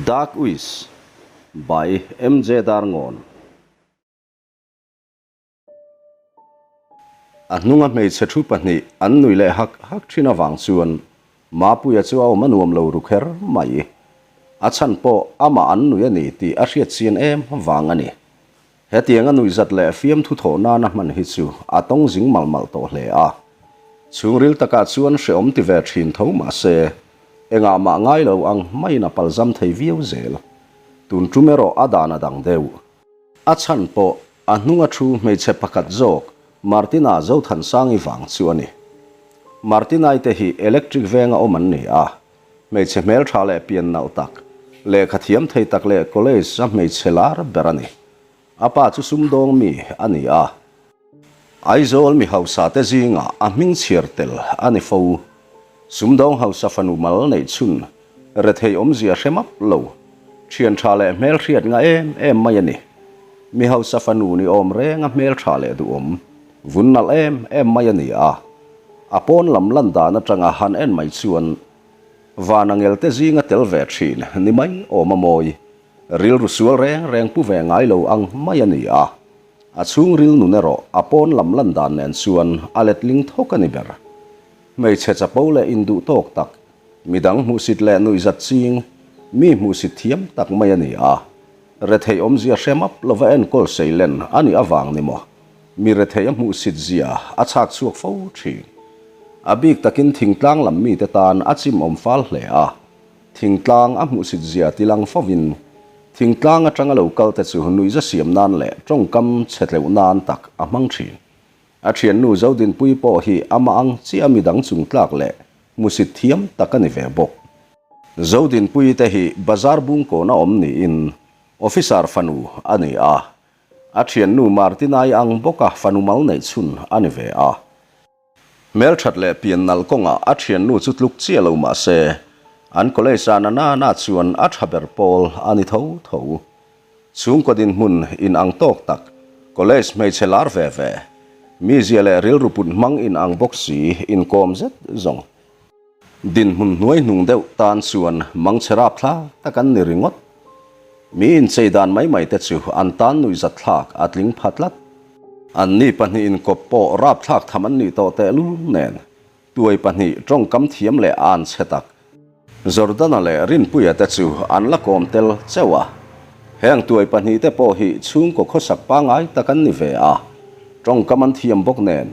Dark Wish by MJ Darngawn. A hnunga hmeichhe thu pahnih an nui leh hak hak thin avang chuan Mapuia chu a awm a nuam lo ru kher mai. A chhan pawh amah an nui a ni tih a hriat chian em vang a ni. Hetianga nuihzat leh fiamthu thawh nana hman hi chu a tawng zing malh malh tawh hle a. Chhungril takah chuan hrehawm ti ve thin tho mah se, engah mah ngai lo ang maiin a palzam thei viau zel. Tun tum erawh a dan a dang deuh. A chhan pawh a hnunga thu hmeichhe pakhat zawk Martina Zothansangi vang chu a ni. Martinai te hi electric venga awm an ni a, hmeichhe hmeltha leh pian nalh tak, lehkha thiam thei tak leh college a hmeichhe lar ber a ni. A pa chu sumdawng mi a ni a. Aizawl mi hausa te zingah a hming chhiar tel a ni fo. Sumdawng hausa fanu mal neih chhun rethei awmzia hre map lo, thian tha leh hmelhriat nga em em mai a ni. Mi hausa fanu ni awm renga hmeltha leh duhawm, vun nalh em em mai a ni a. A pawn lam lan dan atanga han en mai chuan van angel te zinga tel ve thin ni mai awm a mawi, rilru sual reng reng pu ve ngai lo ang mai a ni a. A chhungril nun erawh a pawn lam lan dan nen chuan a letling thawk a ni ber. Hmeichhe chapo leh induh tawk tak, midang hmuhsit leh nuihzat ching, mi hmuhsit thiam tak mai a ni a. Rethei awmzia hre map lova enkawl seilen a nih avang ni maw? Mi rethei a hmuhsit zia a chhak chhuak fo thin. A bik takin thingtlang lam mite tan a chimawm fal hle a. Thingtlang a hmuhsit zia tilang fovin, thingtlang atanga lo kal te chu nuihza siam nan leh tawngkam chhe tleuh nan tak a hmang thin. A thiannu Zodinpuii pawh hi amah ang chiah midang chung tlak leh hmusit thiam tak a ni ve bawk. Zodinpuii te hi bazar bungkawn a awm niin officer fanu a ni a, a thiannu Martinai ang bawka fanu mal neih chhun a ni ve a. Hmelthat leh pian nalh kawngah a thiannu chu tluk chiah lo mah se, an college ah na na na chuan a tha ber pawl a ni tho tho. Chhungkaw dinhmun in ang tawk tak, college hmeichhe lar ve ve, mizia leh rilru put hmang in ang bawk si inkawm zet zawng. Dinhmun hnuai hnung deuh tan chuan mangchhe rapthlak tak an ni ringawt. Mi inchei dan mai mai te chu an tan nuihzat thlak a tling pha tlat. Anni pahnih inkawp pawh rapthlak tham an nih tawh tehlul nen Tuai pahnih tawngkam thiam leh an chhe tak. Jordana leh Rinpuia te chu an la kawm tel cheuh a. Heng tuai pahnih te pawh hi chhungkaw khawsak pangai tak an ni ve a. Tawngkam an thiam bawk nen,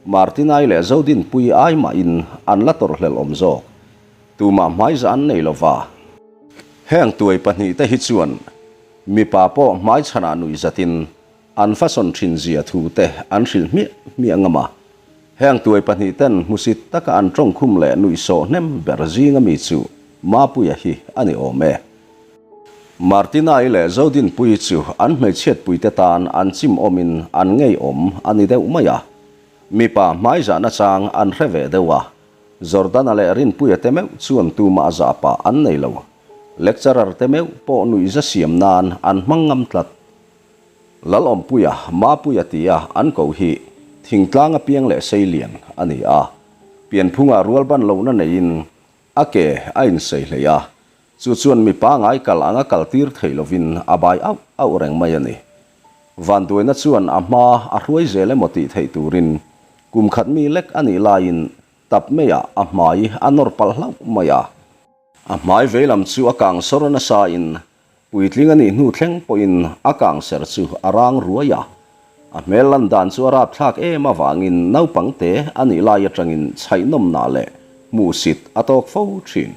Martinai leh Zodinpuii ai mahin an la tawrhhlelh awm zawk. Tumah hmaiza an nei lova. Heng tuai pahnih te hi chuan mipa pawh hmaichhanah nuihzatin An fasawn thin zia thu te an hrilh hmiah hmiah ngam a. Heng tuai pahnih ten hmusit taka an tawngkhum leh nuihsawh hnem ber zinga mi chu Mapuia hi a ni awm e. Martina-i leh Zodinpuii chu an hmeichhiatpuite tan an chim awmin an ngeiawm a ni deuh mai a. Mipa hmaizahna chang an hre ve deuh a. Jordana leh Rinpuia te meuh chuan tumah zahpah an nei lo. Lecturer te meuh pawh nuihza siam nan an hmang ngam tlat. Lalawmpuia, Mapuia tia an ko hi thingtlang apiang leh seilian a ni a. Pianphungah rualban lohna neiin a ke a insei hlei a, chu chuan mi pangai kal anga kaltir thei lovin a bai auh auh reng mai a ni. Vanduaina chuan a hma a hruai zel emaw tih theih turin kum khat mi lek a nih laiin tap meiah a hmai a nawr palh hlauh mai a. A hmai veilam chu a kang sawr nasain Puitling a nih hnu thleng pawhin a kangser chu a rang ruai a, a hmel lan dan chu a rapthlak em avangin naupang te a nih lai atangin chhaihnawmnah leh hmuhsit a tawk fo thin.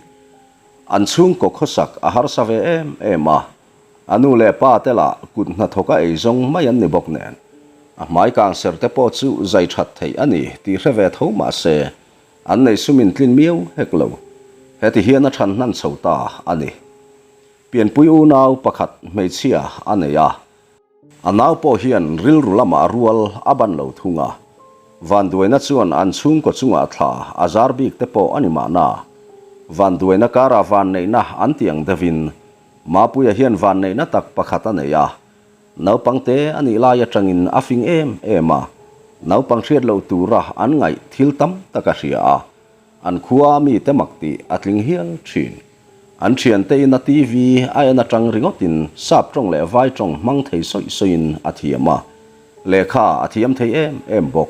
An chhungkaw khawsak a harsa ve em em a, a nu leh pa te lah kut hnathawka eizawng mai an ni bawk nen, a hmai kangser te pawh chu zai that theih a ni tih hre ve tho mah se, an nei sumin tlin miau hek lo. Heti hian a than hnan chho ta a ni. Pianpui unau pakhat hmeichhia a nei a, a nau pawh hian rilru lamah rual a ban lo thung a. Vanduaina chuan an chhungkaw chungah thla a zar bik te pawh a ni mahna. Vanduaina karah vanneihna an ti ang deuhin Mapuia hian vanneihna tak pakhat a nei a. Naupang te a nih lai atangin a fing em em a, naupang hriat loh tura an ngaih thil tam tak a hria a, an khua mite mak tih a tling hial thin. An thiante in a TV a en atang ringawtin sap tawng leh vai tawng hmang thei sawih sawiin a thiam a, lehkha a thiam thei em em bawk.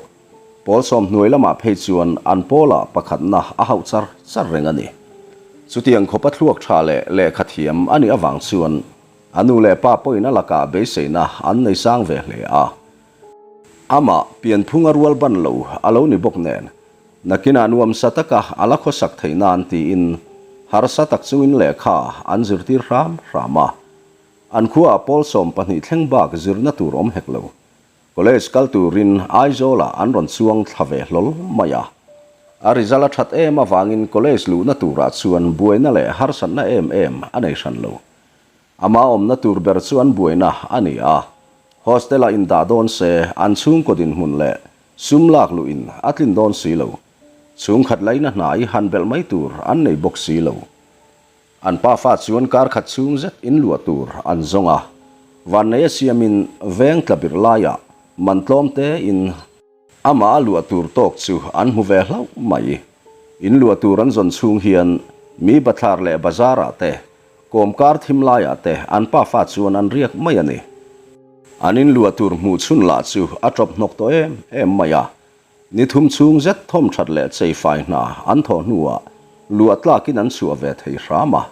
Pawl sawm hnuai lamah phei chuan an pawlah pakhatna a hauh char char reng a ni. Chutiang khawpa thluak tha leh lehkha thiam a nih avang chuan a nu leh pa pawhin a lakah beiseina an nei sang ve hle a. Amah pianphunga rual ban lo a lo ni bawk nen, nakinah nuamsa taka a la khawsak theih nan tiin harsa tak chungin lehkha an zirtir hram hram a. An khuaah pawl 12 thleng bak zirna tur awm hek lo. College kal turin Aizawlah an rawn chuang thla ve hlawl mai a. A result a that em avangin college luhna turah chuan buaina leh harsatna em em a nei hran lo. Ama awmna tur ber chu an buaina a ni a, hostel-ah indah dawn se an chhungkaw dinhmun leh sum lak luhin a tlin dawn si lo. Chhungkhat laina hnai han belh mai tur an nei bawk si lo. An pafa chuan kar khat chhung zet inluah tur an zawng a, vannei a siamin veng tla birh laiah man tlawm tein, Amah a luah tur tawk chu an hmu ve hlauh mai. In luah tur an zawn chhung hian mi bathlar leh bazar ah te, kawmkar thim lai ah te an pafa chuan an riak mai a ni. An in luah tur hmuh chhun lah chu a tawp hnawk tawh em em mai a. Ni thum chhung zet thawm that leh chei fai hna an thawh hnuah luah tlakin an chhuah ve thei hram a.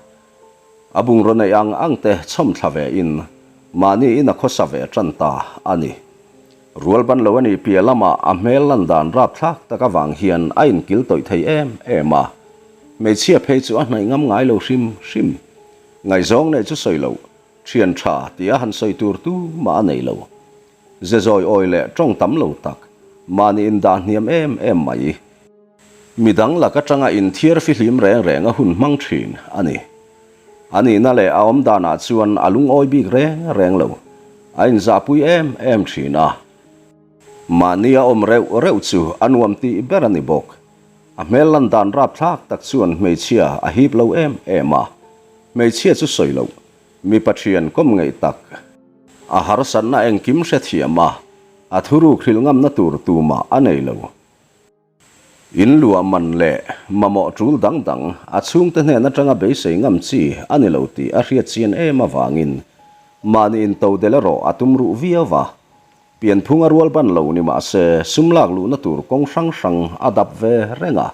A bungraw neih ang ang te chhawm thla ve in mahni in a khawsa ve tan ta a ni. Rual ban lo a nih piah lamah a hmel lan dan rapthlak tak avang hian a inkil tawih thei em em a. Hmeichhia phei chu a hnaih ngam ngai lo hrim hrim. Ngaihzawng neih chu sawi loh, thian tha tia han sawi tur tu mah a nei lo. Ze zawi awi leh tawng tam lo tak, mahni indah hniam em em mai. Midang lak atanga inthiar fihlim reng reng a hun hmang thin a ni. A nihna leh a awm danah chuan a lungawi bik reng reng lo. A inzahpui em em thin a. Mahni a awm reuh reuh chu a nuam tih ber a ni bawk. A hmel lan dan rapthlak tak chuan hmeichhia a hip lo em em a. Hmeichhia chu sawi loh, mipa thian kawm ngeih tak. A harsatna engkim hrethiam a, a thuruk hrilh ngamna tur tumah a nei lo. In luah man leh mamawh tul dang dang a chhungte hnen atanga beisei ngam chi a ni lo tih a hriat chian em avangin mahni intodel erawh a tum ruh viau va. Pianphung a rual ban lo ni mah se sum lak luhna tur kawng hrang hrang a dap ve reng a.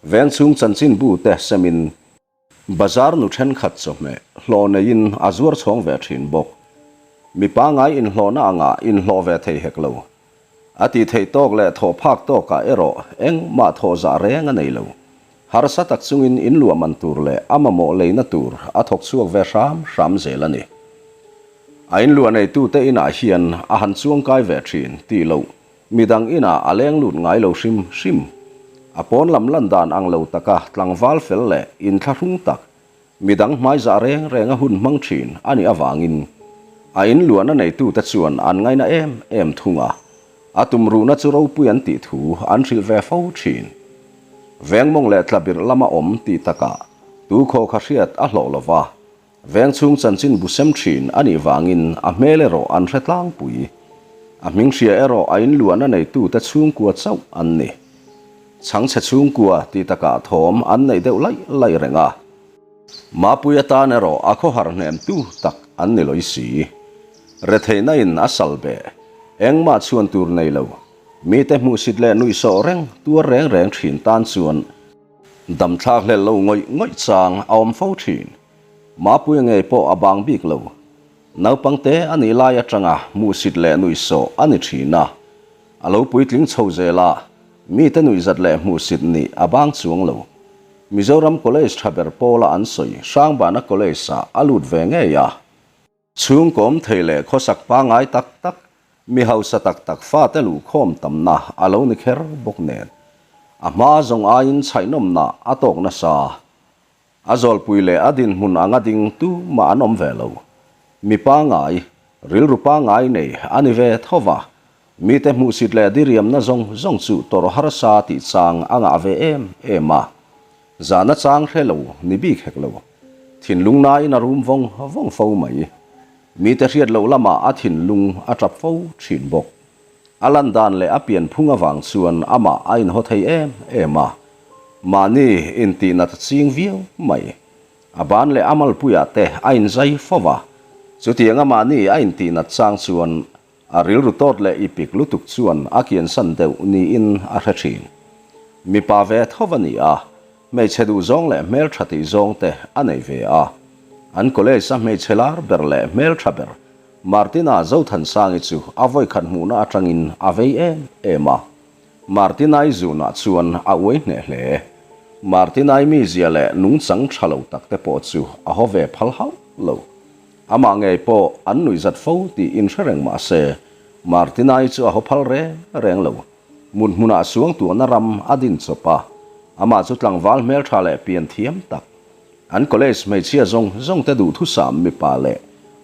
Vengchhung chanchinbu te semin Bazar nu thenkhat chawhmeh hlawh neiin a zuar chhawng ve thin bawk. Mi pangngai inhlawhna angah inhlawh ve thei hek lo. A tih theih tawk leh thawh phak tawkah erawh engmah thawh zah reng a nei lo. Harsa tak chungin inluah man tur leh a mamawh leina tur a thawk chhuak ve hram hram zel a ni. A inluah neitute inah hian a han chuangkai ve thin tih loh Midang inah a leng lut ngai lo hrim hrim. A pawn lam lan dan ang lo taka tlangval fel leh inthlahrung tak, midang hmaizah reng reng a hun hmang thin a nih avangin a inluahna neitute chuan an ngaina em em thung a, a tumruhna chu ropui an tih thu an hrilh ve fo thin. Vengmawng leh tlabirh lama awm tih takah tu khaw kha hriat a hlawh lo va, Veng chhung chanchin bu sem thin a nih vangin a hmel erawh an hre tlangpui. A hming hria erawh a inluahna neitute chhungkua chauh an ni. Chhangchhe chhungkua ti takah thawm an neih deuh laih laih reng a. Mapui atan erawh a khawhar hnemtu tak an ni lawih si. Retheihna in a sal beh, engmah chhuan tur nei lo, mite hmuhsit leh nuihsawh reng tuar reng reng thin tan chuan Damthlak hlel lo ngawih ngawih chang a awm fo thin. Mapuia ngei pawh a bang bik lo. Naupang te a nih lai atanga hmuhsit leh nuihsawh a ni thin a. A lo puitling chho zel a, mite nuihzat leh hmuhsit nih a bang chuang lo. Mizoram College tha ber pawla an sawi Hrangbana College-ah a lut ve ngei a. Chhungkawm thei leh khawsak pangngai tak tak, mi hausa tak tak fate luhkhawm tamna a lo ni kher bawk nen, a hma zawng aiin chhaihnawmna a tawk nasa. A zawlpui leh a dinhmun anga ding tumah an awm ve lo. Mi pangngai, rilru pangngai nei a ni ve tho va, mite hmuhsit leh diriamna zawng zawng chu tawrh harsa tih chang a ngah ve em em a. Zahna chang hre lo ni bik hek lo. Thinlung nain a rum vawng vawng fo mai. Mite hriat loh lamah a thinlung a tap fo thin bawk. A lan dan leh a pian phung avang chuan amah a inhaw thei em em a. Mahni intihnat a ching viau mai. A ban leh a malpuiah te a inzai fo va, chutianga mahni a intihnat chang chuan a rilru tawt leh ipik lutuk chuan a kiansan deuh niin a hre thin. Mipa ve tho a ni a, hmeichhe duhzawng leh hmeltha tih zawng te a nei ve a. An college a hmeichhe lar ber leh hmeltha ber Martina Zothansangi chu a vawikhat hmuhna atangin a vei em em a. Martinai zunah chuan a uai hneh hle. Martinai mizia leh nungchang tha lo tak te pawh chu a haw ve phal hauh lo. Amah ngei pawh an nuihzat fo tih inhre reng mah se, Martinai chu a haw phal reng reng lo. Mut hmunah suangtuahna ram a din chawp a, amah chu tlangval hmeltha leh pian thiam tak. An college hmeichhia zawng zawng te duhthusam mipa leh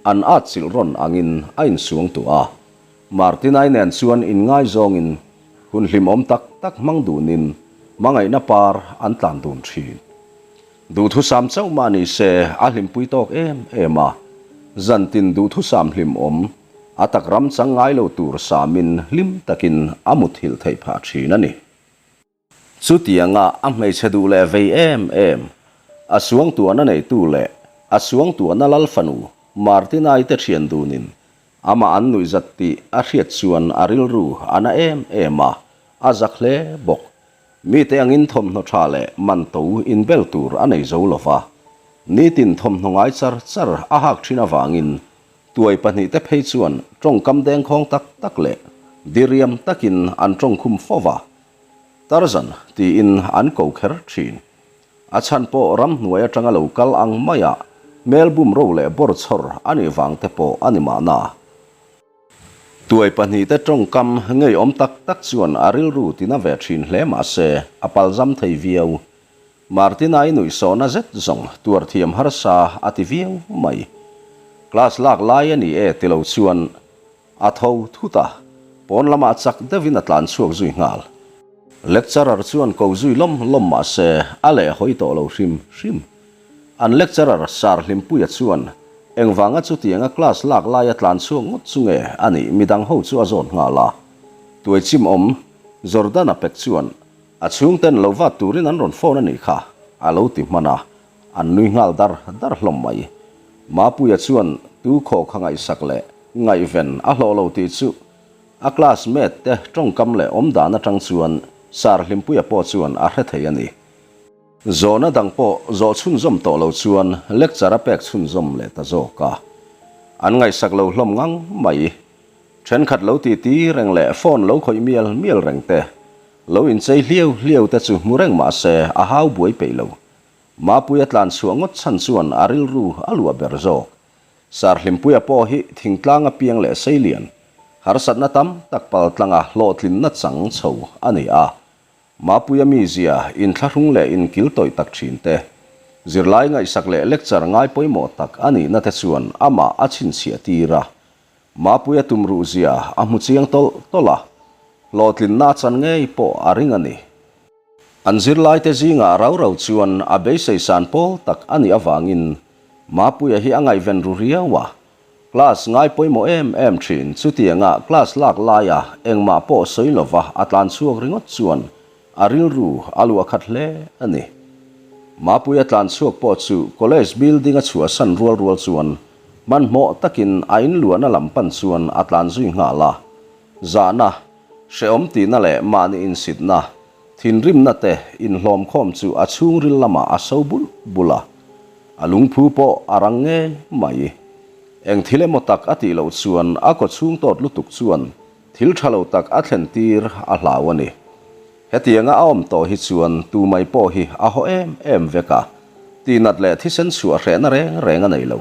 an atchilh rawn angin a insuangtuah a. Martinai nen chuan inngaizawngin hun hlimawm tak tak hmang dunin hmangaihna par an tlan dun thin. Duhthusam chauh mah ni se a hlimpui tawk em em a, zantin duhthusam hlimawm a tak ram chang ngai lo tur samin hlim takin a muthilh theih phah thin a ni. Chutianga a hmeichhe duh leh vei em em, a suangtuahna neitu leh a suangtuahna lal fanu Martinai te thian dunin amah an nuihzat tih a hriat chuan a rilru a na em em a, a zak hle bawk. Mite angin thawmhnaw tha leh man to inbel tur a nei zo lo va, nitin thawmhnaw ngai char char a hak thin avangin tuai pahnihte phei chuan tawngkam dengkhawng tak tak leh diriam takin an tawngkhum fo va. Tarzan tiin an ko kher thin. A chhan pawh ramhnuai atanga lo kal ang maia hmel bum ro leh bawr chhawr a nih vang te pawh a ni mahna. Tuai pahnihte tawngkam ngeiawm tak tak chuan a rilru tina ve thin hle mah se a palzam thei viau. Martina-i nuihsawhna zet zawng tuar thiam harsa a ti viau mai. Class lak lai a ni e ti lo chuan A tho thut a, pawn lamah chak deuhin a tlan chhuak zui nghal. Lecturer chuan ko zui lawm lawm mah se a leh hawi tawh lo hrim hrim. An lecturer Sir Hlimpuia chuan engvanga chutianga class lak laia tlan chhuak ngawt chu nge a nih midang ho chu a zawt nghal a. Tuai chim awm Jordana pek chuan a chhungten lo vat turin an rawn phone a nih kha a lo ti hman a, an nui nghal dar dar hlawm mai. Mapuia chuan tu khaw kha ngaihsak leh Ngaihven a hlawh lo tih chu a class mate te tawngkam leh awmdan atang chuan Sir Hlimpuia pawh chuan a hre thei a ni. Zawhna dang pawh zawh chhunzawm tawh lo chuan lecture a pek chhunzawm leh ta zawk a. An ngaihsak lo hlawm ngang mai. Thenkhat lo titi reng leh phone lo khawih mial mial reng te, lo inchei hliau hliau te chu hmu reng mah se a hau buai peih lo. Mapuia tlan chhuah ngawt chhan chuan a rilru a luah ber zawk. Sir Hlimpuia pawh hi thingtlang apiang leh seilian, harsatna tam tak paltlanga hlawhtlinna chang chho a ni a. Mapuia mizia inthlahrung leh inkil tawih tak thin te, zirlai ngaihsak leh lecture ngai pawimawh tak a nihna te chuan amah a chhinchhiah tir a. Mapuia tumruhzia a hmu chiang tawlh tawlh a, hlawhtlinna a chan ngei pawh a ring a ni. An zirlaite zingah rau rau chuan a beisei san pawl tak a nih avangin Mapuia hi a ngaihven ru riau a. Class ngai pawimawh em em thin chutianga class lak laia engmah pawh sawi lova a tlan chhuak ringawt chuan a rilru a luah khat hle a ni. Mapuia tlan chhuak pawh chu college building a chhuahsan rual rual chuan hmanhmawh takin a inluahna lam pan chuan a tlan zui nghal a. Zahna Hrehawm tihna leh mahni insitna, thinrimna te inhlawmkhawm chu a chhungril lamah a so bulh bulh a, a lungphu pawh a rang ngei mai. Eng thil emaw tak a tih loh chuan a kaw chhung tawt lutuk chuan thil tha lo tak a thlen tir a hlau a ni. Hetianga a awm tawh hi chuan tu mai pawh hi a haw em em vek a, tihnat leh thisen chhuah hrehna reng reng a nei lo.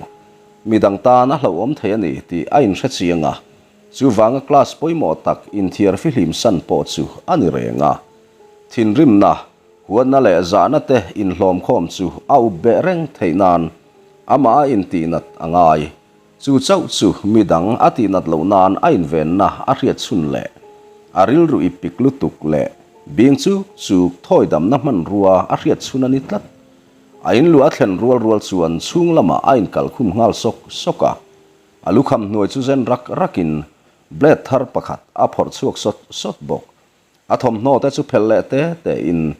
Midang tan a hlauhawm thei a ni tih a inhre chiang a, Chuvanga class pawimawh tak inthiar fihlim san pawh chu a ni reng a. Thinrimna, huatna leh zahna te inhlawmkhawm chu a up beh reng theih nan amah a intihnat a ngai. Chu chauh chu midang a tihnat loh nan a invenna a hriat chhun leh a rilru ip pik lutuk leh bing chuk chuk thawidamna hmanrua a hriat chhun a ni tlat. A inluah a thlen rual rual chuan chhung lamah a inkalkhum nghal sawk sawk a. A lukham hnuai chu zen rak rakin blade thar pakhat a phawrh chhuak sawt sawt bawk. A thawmhnaw te chu phelh leh te te in.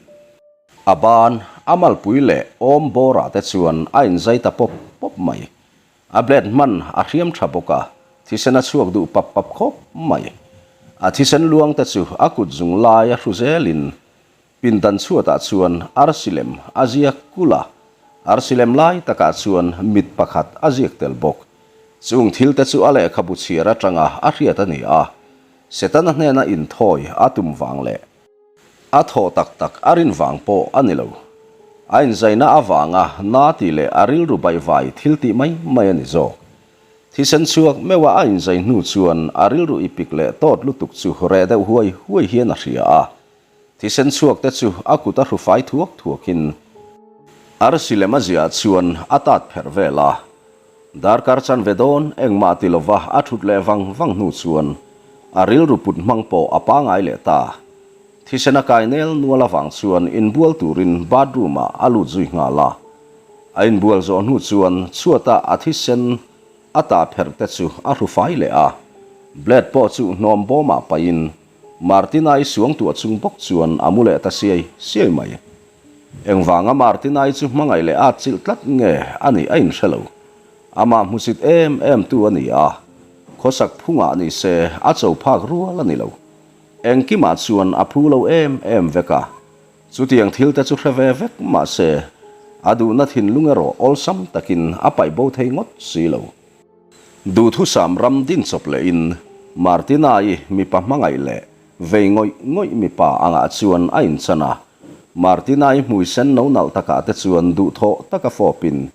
A ban, a malpui leh awm bawrah te chuan a inzai ta pawp pawp mai. A blade hman a hriam tha bawk a, thisen a chhuak duh pap pap khawp mai. A thisen luang te chu a kut zung lai a hru zelin Pindan chhuatah chuan arsi lem a ziak kulh a, arsi lem lai takah chuan mit pakhat a ziak tel bawk. Chung thilte chu a lehkhabu chhiar atanga a hriat a ni a, Setana hnena inthawi a tum vang leh a thaw tak tak a rin vang pawh a ni lo. A inzaina avanga na tih leh a rilru baihvai thil tih mai mai a ni zawk. Thisen chhuak meuha a inzai hnu chuan a rilru ipik leh tawt lutuk chu reh deuh huai huai hian a hria a, Thisen chhuak te chu a kut a hru fai thuak thuakin arsi lem a ziah chuan a tat pherh vel a. Darkar chanve dawn engmah ti lova a thut leh vang vang hnu chuan a rilru put hmang pawh a pangai leh ta. Thisen a kai nel nual avang chuan inbual turin bathroom ah a lut zui nghal a. A inbual zawh hnu chuan chhuata a thisen a tah pherh te chu a hru fai leh a. Blade pawh chu hnawm bawmah paihin Martina-i suangtuah chung bawk chuan a mu leh ta siai siai mai. Engvanga Martina-i chu hmangaih leh at chilh tlat nge a nih a inhre lo. Amah hmusit em em tu a ni a, khawsak phungah ni se a cho phak rual a ni lo. Engkimah chuan a phu lo em em vek a, chutiang thil te chu hre ve vek mah se a duhna thinlung erawh awlsam takin a paih bo thei ngawt si lo. Duhthusam ram din chawp lehin Martina-i mipa hmangaih leh vei ngawih ngawih mipa angah chuan a inchan a. Martina-i hmui sen no nalh takah te chuan duhthawh taka fawpin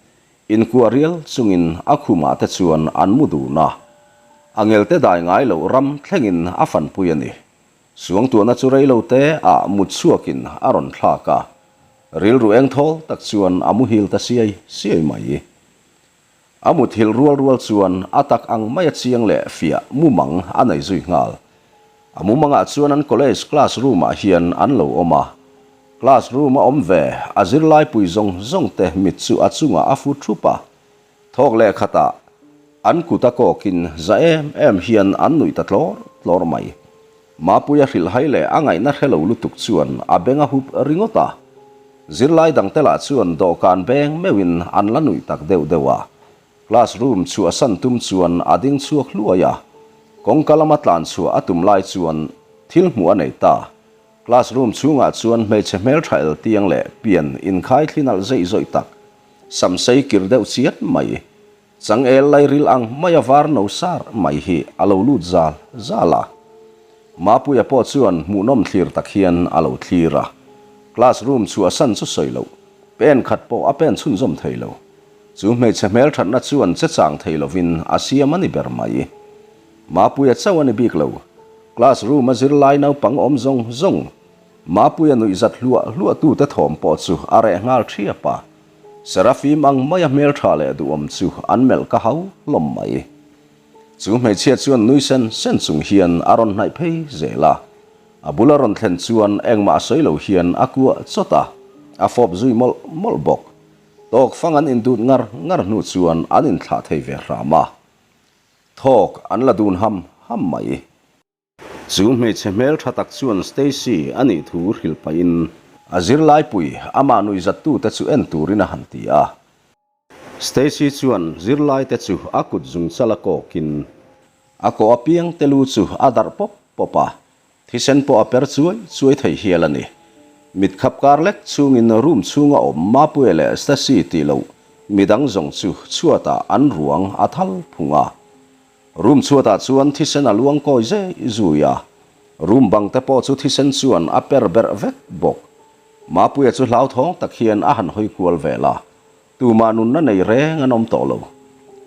inkuah rial chungin a khumah te chuan an mu dun a. A ngelte dai ngai loh ram thlengin a fanpui a ni. Suangtuahna chu rei lo te ah mut chhuakin a rawn thlak a. Rilru engthawl tak chuan a muhil ta siai siai mai. A muthilh rual rual chuan a tak ang mai a chiang leh fiah mumang a nei zui nghal. A mumangah chuan an college class room ah hian an lo awm a. Class room a awm ve a zirlai pui zawng zawng te mit chu a chungah a fu thup a. Thawk leh khatah an kut a kawkin za em em hian an nuih ta tlawr tlawr mai. Mapuia hrilhhai leh a ngaihna hre lo lutuk chuan a beng a hup ringawt a. Zirlai dangte lah chuan dawhkan beng meuhin an la nuih tak deuh deuh a. Class room chhuahsan tum chuan a ding chhuak hluai a. Kawngka lama tlan chhuah a tum lai chuan thil hmuh a nei ta. Class room chhungah chuan hmeichhe hmeltha eltiang leh pian inkhai thli nalh zeih zawih tak, samsei kir deuh chiat mai, Changel lairil ang maia var no sar mai hi a lo lut zal zal a. Mapuia pawh chuan hmuhnawm thlir tak hian a lo thlir a. Class room chhuahsan chu sawi loh, pen khat pawh a pen chhunzawm thei lo. Chu hmeichhe hmelthatna chuan che chang thei lovin a siam a ni ber mai. Mapuia chauh a ni bik lo. Class room a zirlai naupang awm zawng zawng, Mapuia nuihzat hluah hluahtute thawm pawh chu a reh nghal thiap a. Serafim ang maia hmeltha leh duhawm chu an melh ka hau hlawm mai. Chu hmeichhia chuan nui sen sen chung hian a rawn hnaih phei zel a. A bula rawn thlen chuan engmah sawi lo hian a kuah chawt a, a fawp zui mawlh mawlh bawk. Tawk fang an indut ngar ngar hnu chuan an inthlah thei ve hram a. Thawk an la dun ham ham mai. Chu hmeichhe hmel tha tak chuan Stacy a nih thu hrilh pahin a zirlaipui amah nuihzattute chu en turin a han ti a. Stacy chuan zirlaite chu a kut zungchal a kawkin a kawh apiang te lu chu a darh pawp pawp a, thisen pawh a per chuai chuai thei hial a ni. Mit khap kar lek chungin room chhunga awm Mapuia leh Stacy tih loh midang zawng chu chhuatah an ruang a thal phung a. Room chhuatah chuan thisen a luang kawi zei zui a, room bang te pawh chu thisen chuan a per berh vek bawk. Mapuia chu hlauthawng tak hian a han hawi kual vel a, tumah nunna nei reng an awm tawh lo.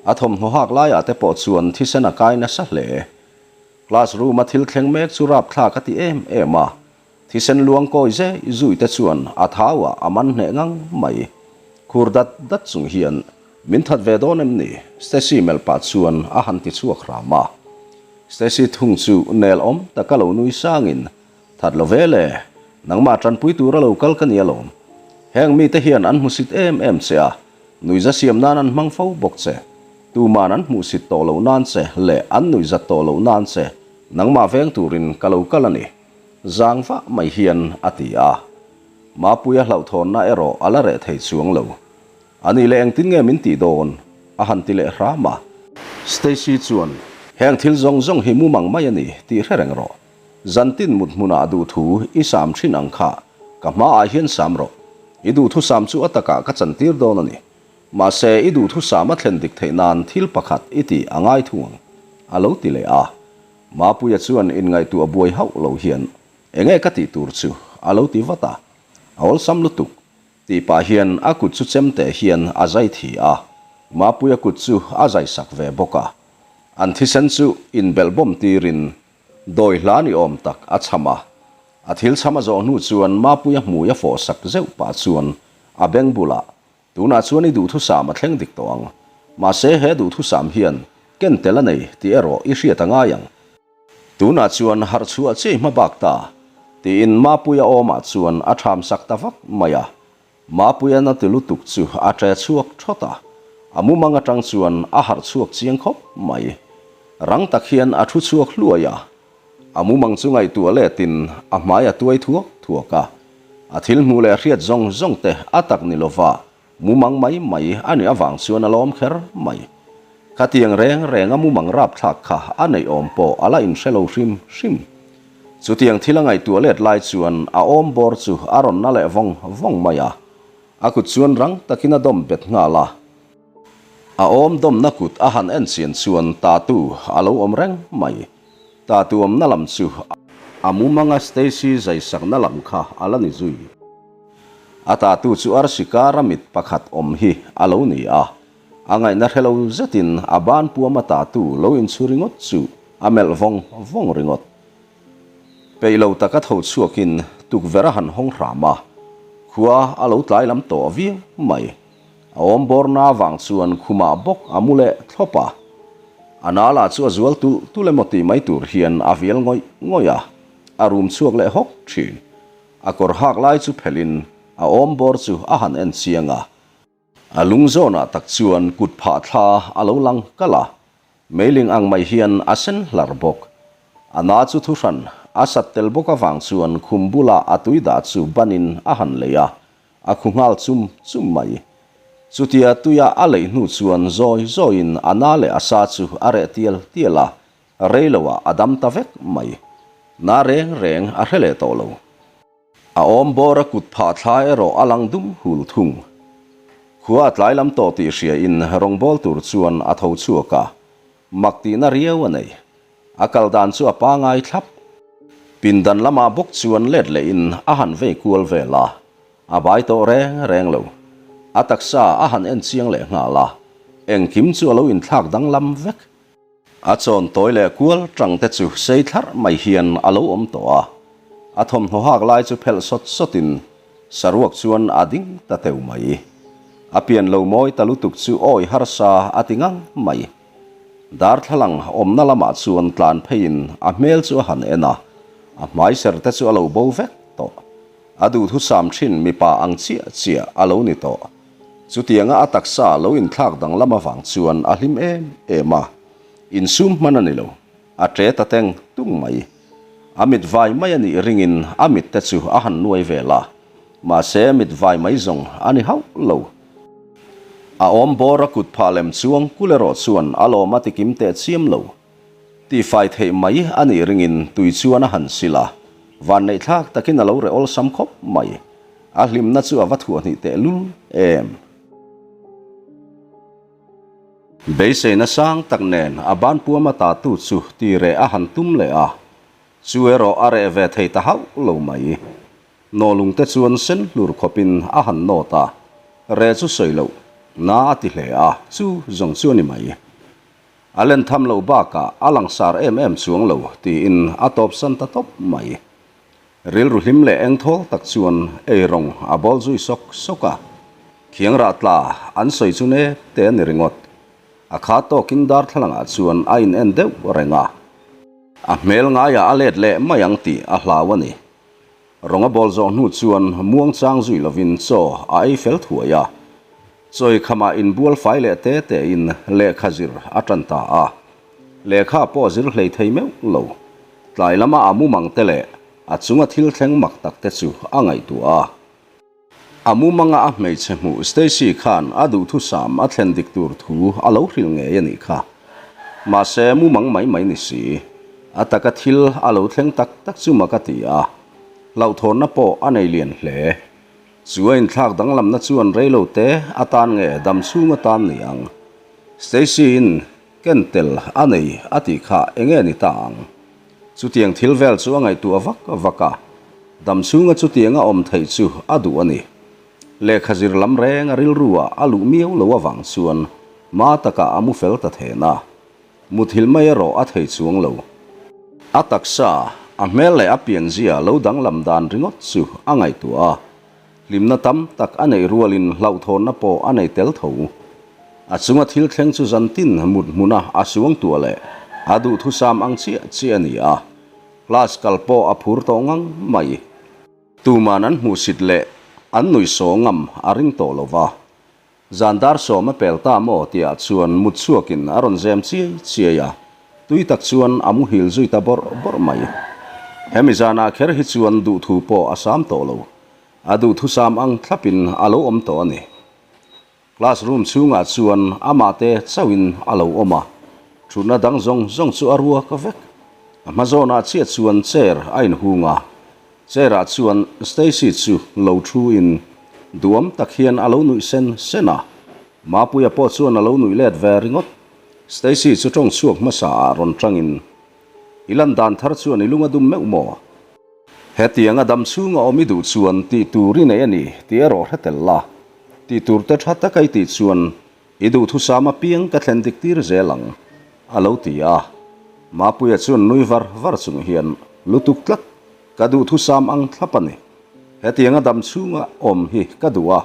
A thawmhnaw hak laiah te pawh chuan thisen a kai nasa hle. Class room a thil thleng mek chu rapthlak a ti em em a, Thisen luang kawi zei zui te chuan a thau ah a man hneh ngang mai. Khur dat dat chung hian, Min that ve dawn em ni? Stacy melh pah chuan a han ti chhuak hram a. Stacy thung chu nel awm taka lo nui sangin, That lo ve le, nangmah tanpui tura lo kal ka ni alawm. Heng mite hian an hmusit em em che a, nuiza siam nan an hmang fo bawk che. Tuman an hmuhsit tawh loh nan che leh an nuihzat tawh loh nan che nangmah veng turin ka lo kal a ni. Zang vah mai hian a ti a. Mapuia hlauhthawnna erawh a la reh thei chuang lo. A nih leh engtin nge min tih dawn? a han ti leh hram a. Stacy chuan, Heng thil zawng zawng hi mumang mai a ni tih hre reng rawh. Zantin mut hmunah duhthu i sam thin ang kha ka hmaah hian sam rawh. I duhthusam chu a takah ka chantir dawn a ni. Mahse, i duhthusam a thlen dik theih nan thil pakhat i tih a ngai thung ang, a lo ti leh a. Mapuia chuan inngaihtuah buai hauh lo hian, Enge ka tih tur chu? a lo ti vat a. A awlsam lutuk. Tih pah hian a kut chu chemte hian a zai thi a, Mapuia kut chu a zai sak ve bawk a. An thisen chu inbelh bawm tirin dawi hla ni awm tak a cham a. A thil cham a zawh hnu chuan Mapuia hmui a fawh sak zeuh pah chuan a beng bulah, Tunah chuan i duhthusam a thleng dik tawh ang. Mahse he duhthusam hian ken tel a nei tih erawh i hriat a ngai ang. Tunah chuan harh chhuah chiah i hma bak ta, tiin Mapuia awmah chuan a ṭham sak ta vak mai a. Mapuia na ti lutuk chu a ṭe chhuak ṭhawt a, a mumang aṭang chuan a harh chhuak chiang khawp mai. Rang tak hian a ṭhu chhuak hluai a, a mumang chu ngaihtuah letin a hmai a tuai thuak thuak a. A thil hmuh leh hriat zawng zawng te a tak ni lova Mumang mai mai a nih avang chuan a lawm kher mai. Khatiang reng renga mumang rapthlak kha a neih awm pawh a la inhre lo hrim hrim. Chutiang thil a ngaihtuah let lai chuan a awm bawr chu a rawn na leh vawng vawng mai a. A kut chuan rang takin a dawm bet nghal a. A awm dawmna kut a han en chian chuan tatu a lo awm reng mai. Tatu awmna lam chu a mumanga Stacy zaisakna lam kha a la ni zui. A tatu chu arsi kara mit pakhat awm hi a lo ni a, a ngaihna hre lo zetin a ban puam a tatu lo inchhu ringawt chu a melh vawng vawng ringawt. Peih lo taka tho chhuakin tukverh a han hawng hram a, khua a lo tlai lam tawh viau mai. A awm bawrna avang chuan khumah bawk a mu leh thlawp a, a nala chu a zual tulh tulh emaw tih mai tur hian a vial ngawih ngawih a, a rum chhuak leh hawk thin. A kawr hak lai chu phelhin a awm bawr chu a han en chiang a. A lung zawnah tak chuan kut phah thla a lo lang kalh a, meiling ang mai hian a sen hlar bawk. A na chu thuhran a sat tel bawk avang chuan khum bula a tui dah chu banin a han lei a, a khu nghal chum chum mai. Chutia tuia a leih hnu chuan zawi zawiin a na leh a sa chu a reh tial tial a, Rei loah a dam ta vek mai. Na reng reng a hre leh tawh lo. A awm bawr a kut phah thla erawh a lang dum hul thung. Khua a tlai lam tawh tih hria in rawngbâwl tur chuan a tho chhuak a, mak tihna riau a nei. A kal dan chu a pangai thlap. Pindan lamah bawk chuan let leh in a han vei kual vel a, a bai tawh reng reng lo. A taksa a han en chiang leh nghal a, engkim chu a lo inthlak danglam vek. A chawn tawi leh kual tang te chu sei thlarh mai hian a lo awm tawh a, a thawmhnaw hak lai chu phelh sawt sawtin saruak chuan a ding ta teu mai. A pian lo mawi ta lutuk chu awi harsa a ti ngang mai. Darthlalang awmna lamah chuan tlan pheiin a hmel chu a han en a, a hmai ser te chu a lo bo vek tawh. A duhthusam thin mipa ang chiah chiah a lo ni tawh. Chutianga a taksa lo inthlak danglam avang chuan a hlim em em a, insum hman a ni lo, a ṭe ta teng tung mai. A mit vai mai a nih ringin a mit te chu a han nuai vel a, mahse mit vai mai zawng a ni hauh lo. A awm bawr a kut phah lem chuang kul erawh chuan a lawm a tikim teh chiam lo. Tihfai theih mai a nih ringin tui chuan a han sil a, vanneihthlak takin a lo reh awlsam khawp mai. A hlimna chu a va thuahhnih teh lul em? Beiseina sang tak nen a ban puam a tatu chu ti reh a han tum leh a, chu erawh a reh ve thei ta hauh lo mai. Nawlung te chuan sen hlur khawpin a han nawt a, reh chu sawi loh na a ti hle a, chu zawng chu a ni mai. A len tham loh bakah a langsar em em chuang lo tiin a tawpsan ta tawp mai. Rilru hlim leh eng thawl tak chuan ei rawng a bawl zui sawk sawk a, khiang rah tla an sawi chu nek te a ni ringawt. A kha tawkin darthlalangah chuan a in en deuh reng a. A hmel ngaiah a let leh mai ang tih a hlau a ni. Rawng a bawl zawh hnu chuan muang chang zui lovin chaw a ei fel thuai a. Chawi khamah inbual fai leh te tein lehkha zir a tan ta a. Lehkha pawh a zir hlei thei meuh lo. Tlai lama a mumang te leh a chunga thil thleng mak tak te chu a ngaihtuah a. A mumanga a hmeichhe hmuh Stacy khan a duhthusam a thlen dik tur thu a lo hrilh ngei a nih kha. Mahse mumang mai mai ni si. A taka thil a lo thleng tak tak chu mak a ti a, hlauhthawnna pawh a nei lian hle. Chu a inthlak danglamna chuan reilo te atan nge dam chhung atan ni ang. Stacy-in ken tel a nei a tih kha enge ni ta ang? Chutiang thil vel chu a ngaihtuah vak vak a, dam chhunga chutianga awm theih chu a duh a ni. Lehkha zir lam reng a rilru ah a luh miau lo avang chuan ma takah a mu fel ta then a, muthilh mai erawh a thei chuang lo. A taksa, a hmel leh a pianzia lo danglam dan ringawt chu a ngaihtuah a, Hlimna tam tak a neih rualin hlauhthawnna pawh a nei tel tho. A chunga thil thleng chu zantin mut hmuna a suangtuah leh a duhthusam ang chiah chiah a ni a, class kal pawh a phur tawh ngang mai. Tuman an hmuhsit leh an nuihsawh ngam a ring tawh lo va. Zan dar sawm a pel ta maw tihah chuan mut chhuakin a rawn zem chiai chiai a, tui tak chuan a muhil zui ta bawrh bawrh mai. Hemi zanah kher hi chuan duhthu pawh a sam tawh lo. A duhthusam ang thlapin a lo awm tawh a ni. Class room chhungah chuan amah te chauhin a lo awm a, thutna dang zawng zawng chu a ruak vek. A hma zawnah chiah chuan chair a inhung a, Chair-ah chuan Stacy chu lo thu in duam tak hian a lo nuih sen sen a, Mapuia pawh chuan a lo nuih let ve ringawt. Stacy chu tawng chhuak hmasa ah rawn tang in, I lan dan thar chuan i lung a dum meuh maw? Hetiang a dam chhung a awm i duh chuan tih tur i nei a ni tih erawh hre tel la, tih tur te tha taka i tih chuan I duhthusam apiang ka thlen dik tir zel ang, a lo ti a. Mapuia chuan nui var var chung hian, Lutuk tlat, ka duhthusam ang thlap a ni. Hetianga dam chhunga awm hi ka duh a.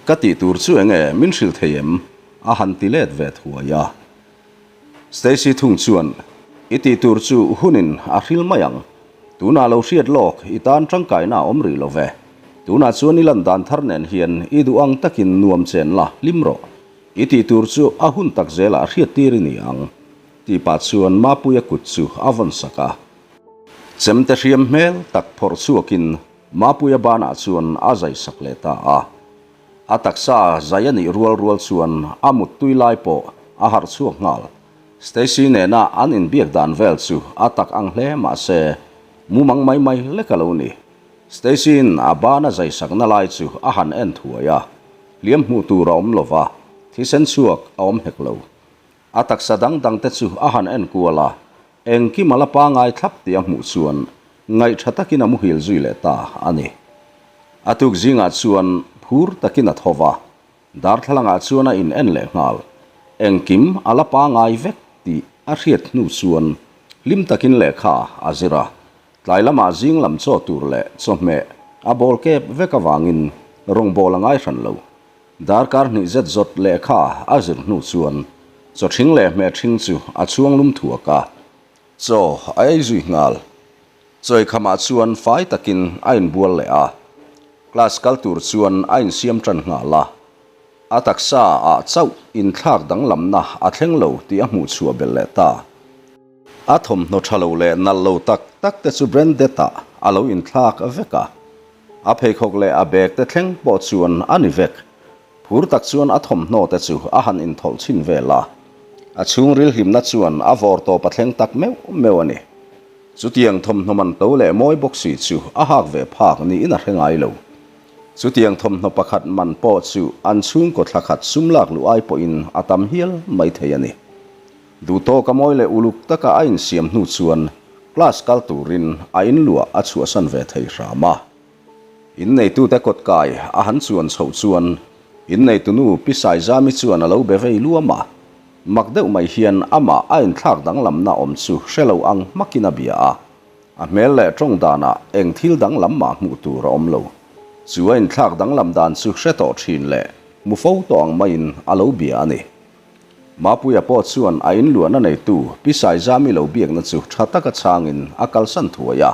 Ka tih tur chu enge min hrilh thei em? a han ti let ve thuai a. Stacy thung chuan, I tih tur chu hunin a hril mai ang. Tunah lo hriat lawk, i tan tangkaina a awm rih lo ve. Tunah chuan i lan dan thar nen hian i duh ang takin nuam chen la, hlim rawh. I tih tur chu a hun tak zelah hriat tir i ni ang, tih pah chuan Mapuia kut chu a vawn sak a. Chemte hriam hmel tak phawrh chhuakin Mapuia banah chuan a zai sak leh ta a. A taksa zai a nih rual rual chuan a muttui lai pawh a harh chhuak nghal. Stacy nena an inbiak dan vel chu a tak ang hle mah se, mumang mai mai lek a lo ni. Stacy-in a bana zai sakna lai chu a han en thuai a, hliam hmuh tur a awm lo va, thisen chhuak a awm hek lo. A taksa dang dang te chu a han en kual a, engkim a la pangai thlap tih a hmuh chuan ngaihṭha takin a muhil zui leh ta a ni. A tuk zingah chuan phur takin a tho va, darthlalangah chuan a in en leh nghal. Engkim a la pangai vek tih a hriat hnu chuan hlim takin lehkha a zir a, tlai lamah zing lam chaw tur leh chawhmeh a bawl kep vek avangin rawngbawl a ngai hran lo. Darkar hnih zet zawt lehkha a zir hnu chuan chaw ṭhing leh hmeh ṭhing chu a chhuang lum thuak a, chaw a ei zui nghal. Chawi khamah chuan fai takin a inbual leh a, class kal tur chuan a insiam ṭan nghal a. A taksa ah chauh inthlak danglamna a thleng lo tih a hmuh chhuah belh leh ta. A thawmhnaw tha lo leh nalh lo tak tak te chu branded ah a lo inthlak vek a. A pheikhawk leh a bag te thleng pawh chuan a ni vek. Phur tak chuan a thawmhnaw te chu a han inthawlh chhin vel a. A chhungril hlimna chuan a vawr tawp a thleng tak meuh meuh a ni. Chutiang thawmhnaw man to leh mawi bawk si chu a hak ve phak niin a hre ngai lo. Chutiang thawmhnaw pakhat man pawh chu an chhungkaw thla khat sum lak luh ai pawhin a tam hial mai thei a ni. Duhtawka mawi leh uluk taka a insiam hnu chuan class kal turin a inluah a chhuahsan ve thei hram a. Inneitute kawt kai a han chuan chhoh chuan inneitunu Pi Saizami chuan a lo be vei luam a, mak deuh mai hian amah a inthlak danglamna awm chu hre lo ang hmakin a bia a, a hmel leh tawng danah eng thil danglam mah hmuh tur a awm lo. Chu a inthlak danglam dan chu hre tawh thin leh hmu fo tawh ang maiin a lo bia a ni. Mapuia pawh chuan a inluahna neitu Pi Saizami lo biakna chu tha taka chhangin a kalsan thuai a.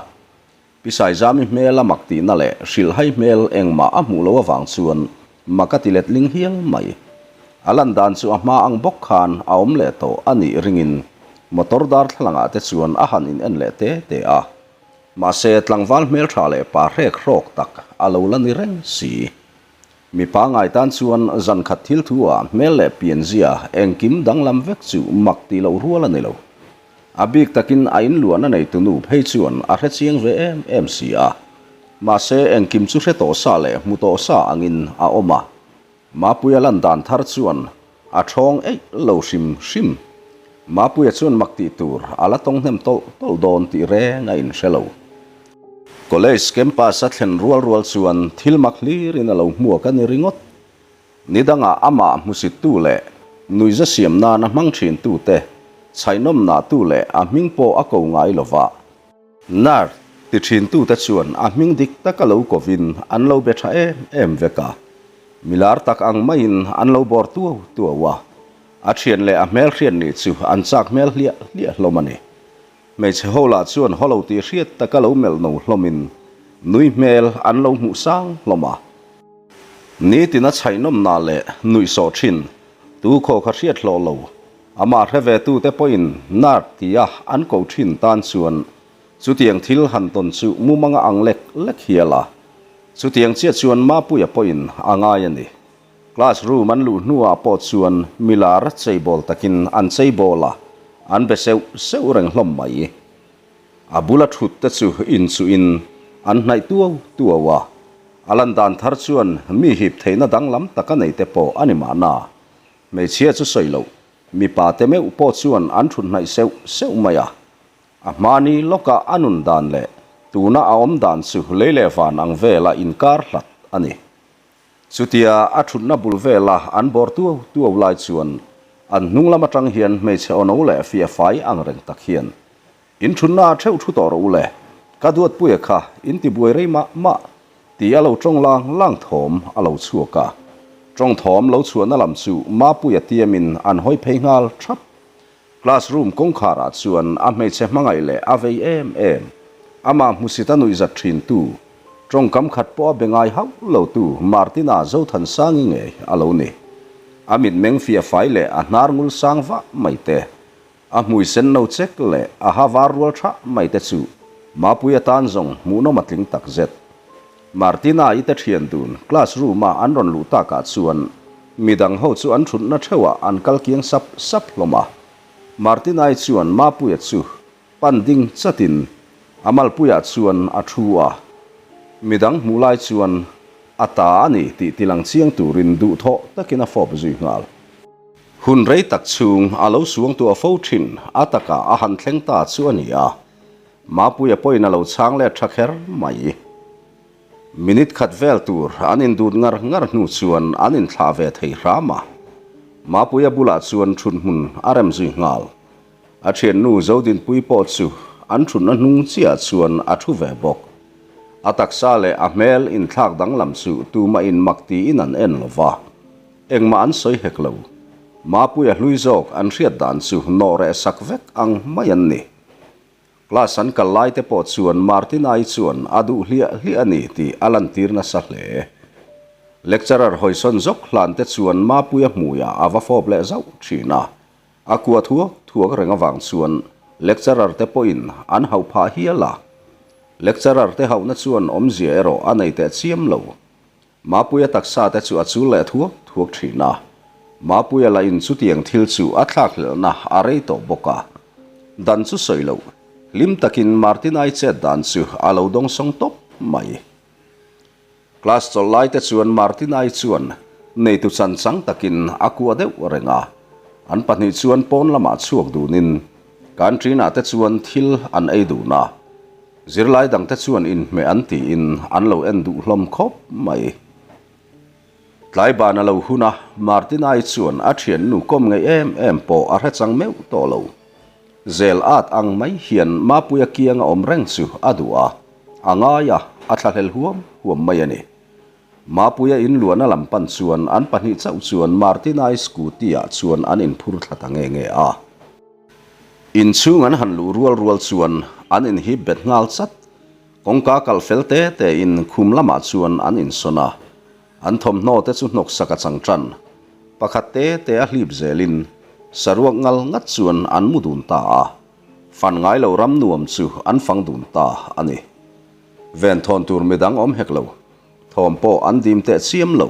Pi Saizami hmel a mak tihna leh hrilhhai hmel engmah a hmuh loh avang chuan mak a ti letling hial mai. A lan dan chu a hma ang bawk khan a awm leh tawh a nih ringin motor darthlalangah te chuan a han in en leh te te a. Mahse tlangval hmeltha leh pa hrek hrawk tak a lo la ni reng si. Mi pangai tan chuan zan khat thil thu ah hmel leh pianzia engkim danglam vek chu mak tih loh rual a ni lo. A bik takin a inluahna neitu nu phei chuan a hre chiang ve em em si a. Mahse engkim chu hre tawh sa leh hmu tawh sa angin a awm a. Mapuia lan dan thar chuan a ṭhawng eih lo hrim hrim. Mapuia chuan mak tih tur a la tawng hnem tawlh tawlh dawn tih reng a inhre lo. College campus a thlen rual rual chuan thil mak hlirin a lo hmuak a ni ringawt. Ni dangah amah hmusittu leh nuihza siam nana hmang ṭhintute chhaihnawmnahtu leh a hming pawh a ko ngai lova. Nerd ti ṭhintute chuan a hming dik taka lo kovin an lo be ṭha em em vek a. Milar tak ang maiin an lo bawr tuau tuau a. A ṭhian leh a hmelhriat nih chu an chak hmel hliah hliah hlawm a ni. Hmeichhe ho lah chuan haw lo tih hriat taka lo melh no hlawmin nui hmel an lo hmuh sang hlawm a. Nitin a chhaihnawmna leh nuihsawh thin tu khaw kha hriat hlawh lo, amah hre ve tute pawhin nerd tia an ko thin tan chuan chutiang thil han tawn chu mumanga ang lek lek hial a. Chutiang chiah chuan Mapuia pawhin a ngai a ni. Class room an luh hnuah pawh chuan milar cheibawl takin an cheibawl a, an be seuh seuh reng hlawm mai. A bula thut te chu inchuhin an hnaih tuau tuau a, a lan dan thar chuan mi hip theihna danglam tak a nei te pawh a ni mahna. Hmeichhia chu sawi loh, mipa te meuh pawh chuan an thut hnaih seuh seuh mai a. A hmani lawka a nun dan leh tuna a awm dan chu lei leh van ang vela inkar hlat a ni. Chutia a thutna bul vela an bawr tuau tuau lai chuan an hnung lam atang hian hmeichhe awno leh fiah fai ang reng tak hian, In thutna ah theuh thu tawh rawh u le, ka duatpuia kha in ti buai rei mah mah, ti a lo tawng lang lang thawm a lo chhuak a. Tawng thawm lo chhuahna lam chu Mapuia tiamin an hawi phei nghal thap. Class room kawngkhar ah chuan a hmeichhe hmangaih leh a vei em em, amah hmusit a nuihzat thin tu, tawngkam khat pawh a be ngai hauh lo tu Martina Zothansangi ngei a lo ni. A mitmeng fiah fai leh a hnar ngul sang vah mai te, a hmui sen no chek leh a ha var rual thah mai te chu Mapuia tan zawng hmuhnawm a tling tak zet. Martina i te thian dun class room a an rawn luh takah chuan midang ho chu an thutna theuhah an kal kiang sap sap hlawm a. Martina i chuan Mapuia chu pan ding chatin a malpuiah chuan a thu a. Midang hmuh lai chuan a ta a ni tih tilang chiang turin duhthawh takin a fawp zui nghal. Hun rei tak chhung a lo suangtuah fo thin a takah a han thleng ta chu a ni a. Mapuia pawhin a lo chhang let tha kher mai. Minute khat vel tur an indut ngar ngar hnu chuan an inthlah ve thei hram a. Mapuia bulah chuan thut hmun a rem zui nghal. A thiannu Zodinpui pawh chu an thutna hnung chiah chuan a thu ve bawk. A taksa leh a hmel inthlak danglam chu tumah in mak tiin an en lo va. Engmah an sawi hek lo. Mapuia hlui zawk an hriat dan chu nawh reh sak vek ang mai an ni. Class an kal lai te pawh chuan Martina-i chuan a duh hliah hliah a ni tih a lantir nasa hle. Lecturer hawisawn zawk hlan te chuan Mapuia hmuiah a va fawp leh zauh thin a, a kua thuak thuak reng avang chuan lecturer te pawhin an hauh phah hial a. Lecturer te hauhna chuan awmzia erawh a nei teh chiam lo. Mapuia taksa te chu a chul leh thuak thuak thin a, Mapuia lah in chutiang thil chu a thlakhlelhna a rei tawh bawk a. Dan chu sawi loh, hlim takin Martinai chet dan chu a lo dawngsawng tawp mai. Class chawlh lai te chuan Martinai chuan neitu chan chang takin a kuah deuh reng a, an pahnih chuan pawn lamah chhuak dunin canteen ah te chuan thil an ei dun a. Zirlai dangte chuan inhmeh an tiin an lo en duh hlawm khawp mai. Tlai ban a lo hun a, Martinai chuan a thiannu kawm ngei em em pawh a hre chang meuh tawh lo. Zel at ang mai hian Mapuia kianga awm reng chu a duh a, a ngai a, a thlahlel huam huam mai a ni. Mapuia inluahna lam pan chuan an pahnih chauh chuan Martinai scooty-ah chuan an inphur thla ta nge nge a. Inchhung an han luh rual rual chuan an inhip bet nghal chat. Kawngka kalh fel te te in khum lamah chuan an insawn a. An thawmhnaw te chu hnawk sak a chang tan. Pakhat te te a hlip zelin saruak ngal ngat chuan an mu dun ta a. Fan ngai lo ram nuam chu an fang dun ta a ni. Ven thawn tur midang awm hek lo. Thawm pawh an dim teh chiam lo.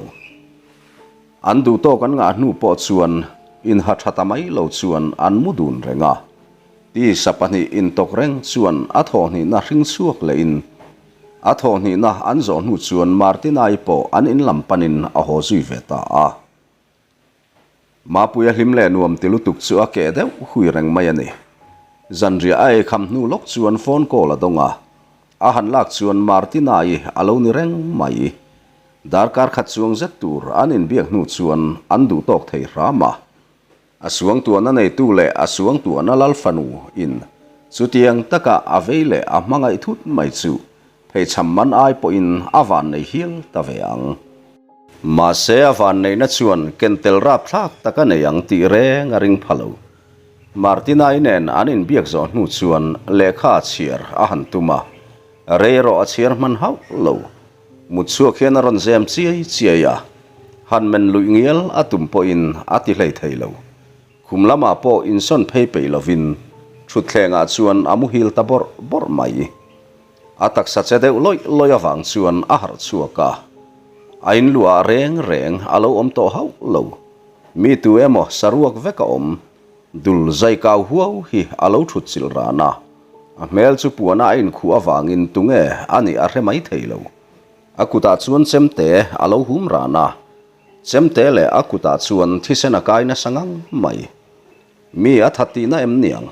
An duhtawk an ngah hnu pawh chuan inha tha ta mai lo chuan an mu dun reng a. Tisa pahnih intawk reng chuan a thawhhnihna hring chhuak lehin a thawhhnihna an zawh hnu chuan Martina-i pawh an in lam panin a haw zui ve ta a. Mapuia hlim leh nuam ti lutuk chu a keh deuh hui reng mai a ni. Zanriah a eikham hnu lawk chuan phone call a dawng a, a han lak chuan Martina-i a lo ni reng mai. Darkar khat chuang zet tur an inbiak hnu chuan an duh tawk thei hram a. A suangtuahna neitu leh a suangtuahna lal fanu in chutiang taka a vei leh a hmangaih thut mai chu pheichham man ai pawhin a vannei hial ta ve ang. Mahse a vanneihna chuan ken tel rapthlak tak a nei ang tih reng a ring pha lo. Martina-i nen an inbiak zawh hnu chuan lehkha a chhiar a han tum a, rei erawh a chhiar hman hauh lo. Mut chhuak hian a rawn zem chiai chiai a, han men luih ngial a tum pawhin a ti hlei thei lo. Khum lamah pawh insawn phei peih lovin thutthlengah chuan a muhil ta bawrh bawrh mai. A taksa che deuh lawih lawih avang chuan a harh chhuak a, a inluah reng reng a lo awm tawh hauh lo. Mi tu emaw saruak vek a awm, dul zai kau huau hi a lo thut chilh ran a. A hmel chu puana a inkhuh avangin tunge a nih a hre mai thei lo. A kutah chuan chemte a lo hum ran a, chemte leh a kutah chuan thisen a kai nasa ngang mai. Mi a that tihna em niang?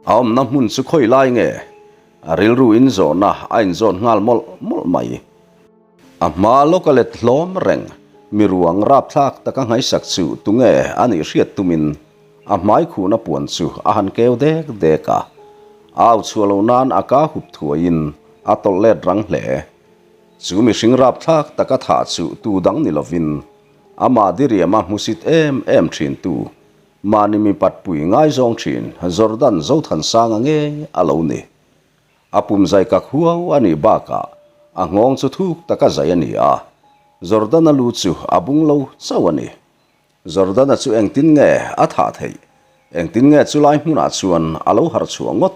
A awmna hmun chu khawi lai nge? A rilru inzawhna a inzawt nghal mawlh mawlh mai. A hma lawk a let hlawm reng, mi ruang rapthlak taka nghaisak chu tunge a nih hriat tumin a hmai khuhna puan chu a han keu dek dek a. A au chhuah loh nan a ka hup thuaiin a tawlh let rang hle. Chu mihring rapthlak taka thah chu tu dang ni lovin amah diriama hmusit em em thintu mahni mipatpui ngaizawng thin Jordan Zothansanga ngei a lo ni. A pum zai kak huau a nih bakah a nghawng chu thuk taka zai a ni a, Jordana lu chu a bung lo chauh a ni. Jordana chu engtin nge a thah theih? Engtin nge chulai hmunah chuan a lo harh chhuah ngawt?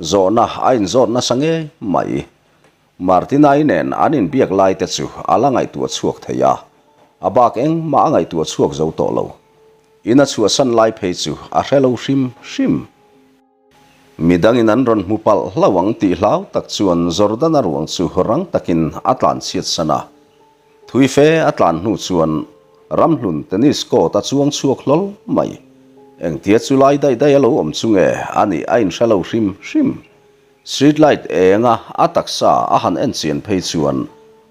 Zawhna a inzawt nasa ngei mai. Martina-i nen an inbiak lai te chu a la ngaihtuah chhuak thei a, a bak engmah a ngaihtuah chhuak zo tawh lo. In a chhuahsan lai phei chu a hre lo hrim hrim. Midangin an rawn hmu palh hlauh ang tih hlau tak chuan Jordana ruang chu rang takin a tlan chhiat san a. Thui fe a tlan hnu chuan ramhlun tennis court a chuang chhuak hlawl mai. Engtia chu lai daih daih a lo awm chu nge a nih a inhre lo hrim hrim. Street light enga a taksa a han en chian phei chuan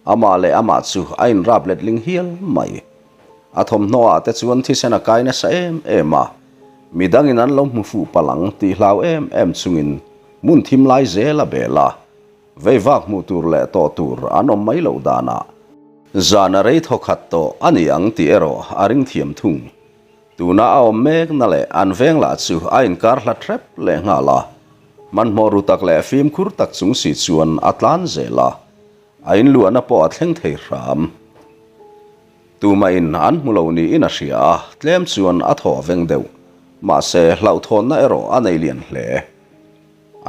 amah leh amah chu a inrap letling hial mai. A thawmhnaw ah te chuan thisen a kai nasa em em a, midangin an lo hmu fuh palh ang tih hlau em em chungin hmun thim lai zel a bel a, vei vak hmuh tur leh tawh tur an awm mai loh danah zan a rei thaw khat tawh a ni ang tih erawh a ring thiam thung. Tuna a awm mekna leh an veng lah chu a inkar hlat hrep leh nghal a, hmanhmawh ru tak leh fimkhur tak chung si chuan a tlan zel a, a inluahna pawh a thleng thei hram. Tumahin an hmu lo niin a hria a, tlem chuan a thaw veng deuh. Mahse, hlauhthawnna erawh a nei lian hle.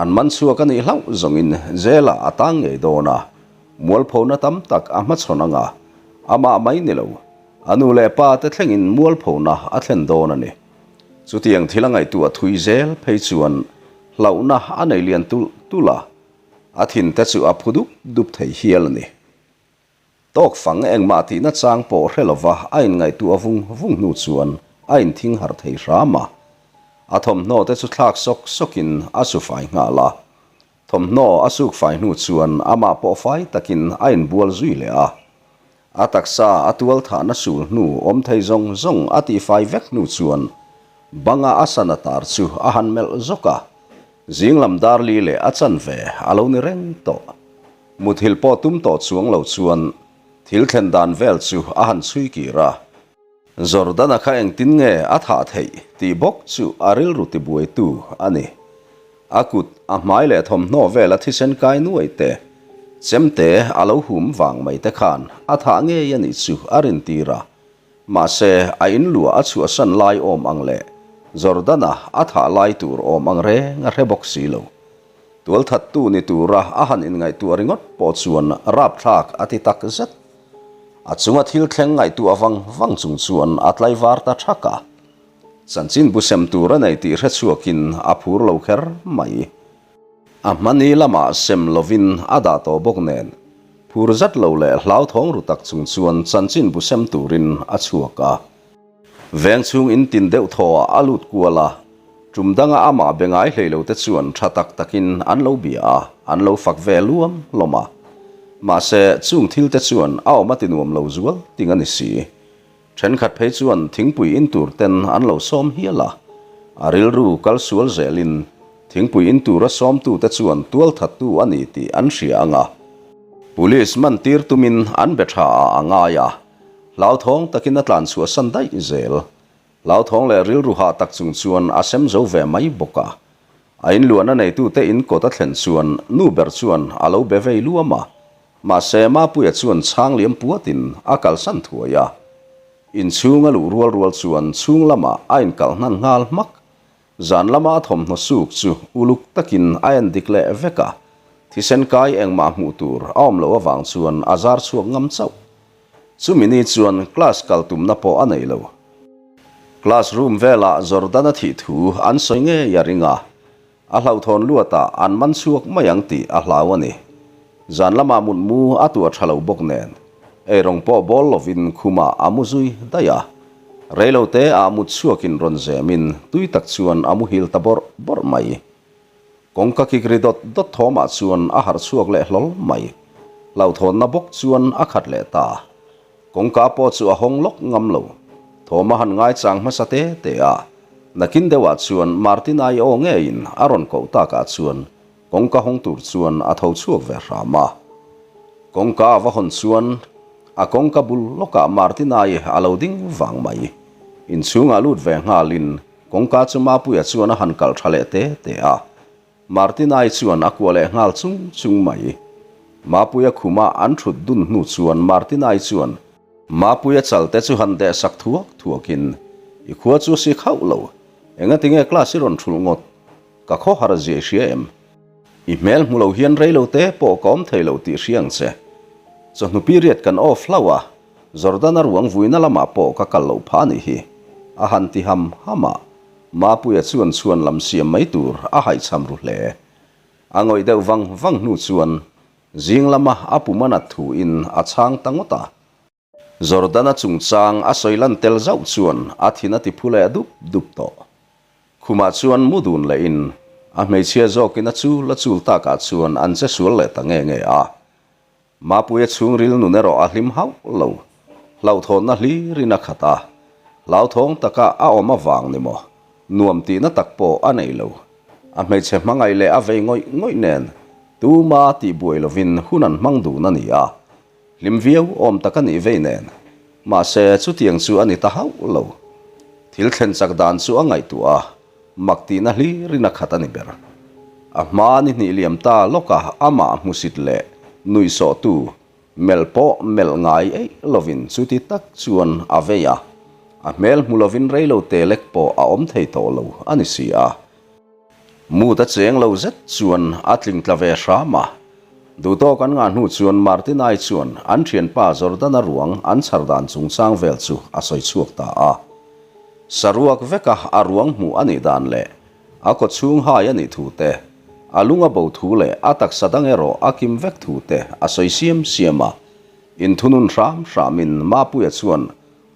An man chhuak a nih hlauh zawngin jail-ah a tang ngei dawn a, mualphona tam tak a hmachhawn ang a, amah mai ni lo, a nu leh pa te thlengin mualphona a thlen dawn a ni. Chutiang thil a ngaihtuah thui zel phei chuan hlauhna a nei lian tulh tulh a, a thinte chu a phu dup dup thei hial a ni. Tawk fang engmah tihna chang pawh hre lova a inngaihtuah vung vung hnu chuan a inthing harh thei hram a. A thawmhnaw te chu thlak sawk sawkin a su fai nghal a. Thawmhnaw a suk fai hnu chuan amah pawh fai takin a inbual zui leh a. A taksa a tual thahna sul hnu awm thei zawng zawng a tihfai vek hnu chuan banga a sana tar chu a han melh zawk a. Zinglam darli leh a chanve a lo ni reng tawh. Muthilh pawh tum tawh chuang lo chuan thil thlen dan vel chu a han chhui kir a. Jordana kha engtin nge a thah theih tih bawk chu a rilru tibuaitu a ni. A kut, a hmai leh thawmhnaw vel a thisen kai nuai te, chemte a lo hum vang mai te khan a thah ngei a nih chu a rintir a. Mahse, a inluah a chhuahsan lai awm ang leh Jordana a thah lai tur awm ang reng a hre bawk si lo. Tualthattu ni tura a han inngaihtuah ringawt pawh chuan rapthlak a ti tak zet. A chunga thil thleng ngaihtuah vang vang chung chuan a tlaivar ta thak a. Chanchinbu sem tur a nei tih hre chhuakin a phur lo kher mai. A hmani lamah sem lovin a dah tawh bawk nen, phur zat lo leh hlauthawng ru tak chung chuan chanchinbu sem turin a chhuak a. Veng chhung in tin deuh thaw ah a lut kual a, tum danga amah be ngai hlei lo te chuan tha tak takin an lo bia a, an lo fak ve luam hlawm a. Mahse, chung thil te chuan a awm a ti nuam lo zual ting a ni si. Thenkhat phei chuan thingpui in tur ten an lo sawm hial a, a rilru kal sual zelin thingpui in tura sawmtu te chuan tual thattu a ni tih an hria ang a, Police man tir tumin an be tha ah a ngai a. Hlauthawng takin a tlan chhuahsan daih zel. Hlauthawng leh rilru hah tak chung chuan a sem zo ve mai bawk a. A inluahna neitute in kawt a thlen chuan nu ber chuan a lo be vei luam a. Mahse Mapuia chuan chhang liam puatin a kalsan thuai a. Inchhung a luh rual rual chuan chhung lamah a inkalh hnan nghal hmak. Zan lama a thawmhnaw suk chu uluk takin a en dik leh vek a. Thisen kai engmah hmuh tur a awm loh avang chuan a zar chhuak ngam chauh. Chumi ni chuan class kal tumna pawh a nei lo. Class room velah Jordan a thih thu an sawi ngei a ring a, a hlauhthawn luatah an man chhuak mai ang tih a hlau a ni. Zan lamah mutmu a tuah tha lo bawk nen, eirawng pawh bawl lovin khumah a mu zui daih a. Reilote ah mut chhuakin rawn zemin tui tak chuan a muhil ta bawrh bawrh mai. Kawngka kik ri dawt dawt thawmah chuan a harh chhuak leh hlawl mai. Hlauhthawnna bawk chuan a khat leh ta. Kawngka pawh chu a hawng lawk ngam lo. Thawm a han ngaichang hmasa te te a. Nakin deuhah chuan Martina-i aw ngeiin a rawn koh takah chuan kawngka hawng tur chuan a tho chhuak ve hram a. Kawngka a va hawn chuan a kawngka bul lawkah Martina-i a lo ding vang mai. Inchhungah lut ve nghalin Kawngka chu Mapuia chuan a han kalh tha leh te te a, Martinai chuan a kuah leh nghal chung chung mai. Mapuia khuma an thut dun hnu chuan Martinai chuan Mapuia chal te chu han deh sak thuak thuakin, I khua chu a sik hauh lo, engatinge class i rawn thulh ngawt? Ka khawhar zia i hria em? I hmel hmu lo hian rei lo te pawh ka awm thei lo tih hria ang che. Chawhnu period kan off hlauh a, Jordana ruang vuina lamah pawh ka kal loh phah a nih hi, a han ti ham ham a. Mapuia chuan chhuan lam siam mai tur a haihchham ru hle. A ngawih deuh vang vang hnu chuan zing lama a pum a nat thuin a chhang ta ngawt a. Jordana chungchang a sawi lan tel zauh chuan a thin a ti phu leh dup dup tawh. Khumah chuan mu dun lehin a hmeichhia zawkin a chul a chul takah chuan an che sual leh ta nge nge a. Mapuia chhungril nun erawh a hlim hauh lo. Hlauhthawnna hlirin a khat a, hlauthawng taka a awm avang ni maw, nuam tihna tak pawh a nei lo. A hmeichhe hmangaih leh a vei ngawih ngawih nen tuma tihbuai lovin hun an hmang dun a ni a, hlim viau awm tak a nih vei nen. Mahse, chutiang chu a ni ta hauh lo. Thil thlen chak dan chu a ngaihtuah a. Mak tihna hlirin a khat a ni ber. A hma ni hnih liam ta lawka amah hmusit leh nuihsawhtu melh pawh melh ngai eih lovin chuti tak chuan a vei a, a hmel hmu lovin reilo te lek pawh a awm thei tawh lo a ni si a. Mood a cheng lo zet chuan a tling tla ve hram a. Duhtawk an ngah hnu chuan Martinai chuan an thianpa Jordana ruang an chhar dan chungchang vel chu a sawi chhuak ta a. Saruak veka a ruang hmuh a nih dan leh a kaw chhung hai a nih thu te, a lung a bo thu leh a taksa dang erawh a kim vek thu te a sawi siam siam a. Inthunun hram hramin Mapuia chuan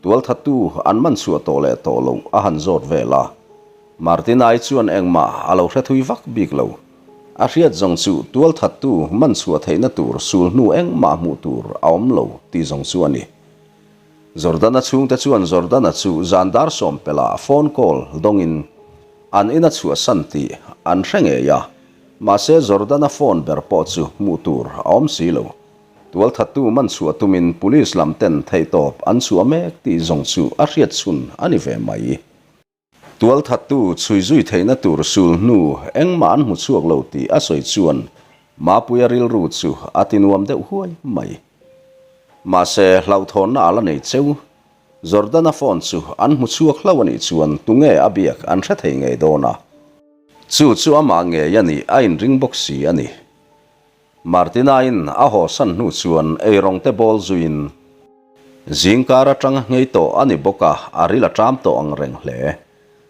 tualthattu an man chhuah tawh leh tawh loh a han zawt vel a. Martinai chuan engmah a lo hre thui vak bik lo. A hriat zawng chu tualthattu man chhuah theihna tur sul hnu engmah hmuh tur a awm lo tih zawng chu a ni. Jordana chhungte chuan Jordana chu zan dar sawmpela phone call dawngin an ina chhuahsan tih an hre ngei a, mahse Jordana phone ber pawh chu hmuh tur a awm si lo. Tualthattu man chhuah tumin police lam ten theihtawp an chhuah mek tih zawng chu a hriat chhun a ni ve mai. Tualthattu chhui zui theihna tur sul hnu engmah an hmu chhuak lo tih a sawi chuan Mapuia rilru chu a ti nuam deuh huai mai. Mahse, hlauhthawnna a la nei cheu. Jordana phone chu an hmu chhuak hlauh a nih chuan tunge a biak an hre thei ngei dawn a. Chu chu amah ngei a nih a inring bawk si a ni. Martina-in a haw san hnu chuan eirawng te bawl zuiin. Zingkar atanga nghei tawh a ni bawk a, a ril a ṭam tawh ang reng hle.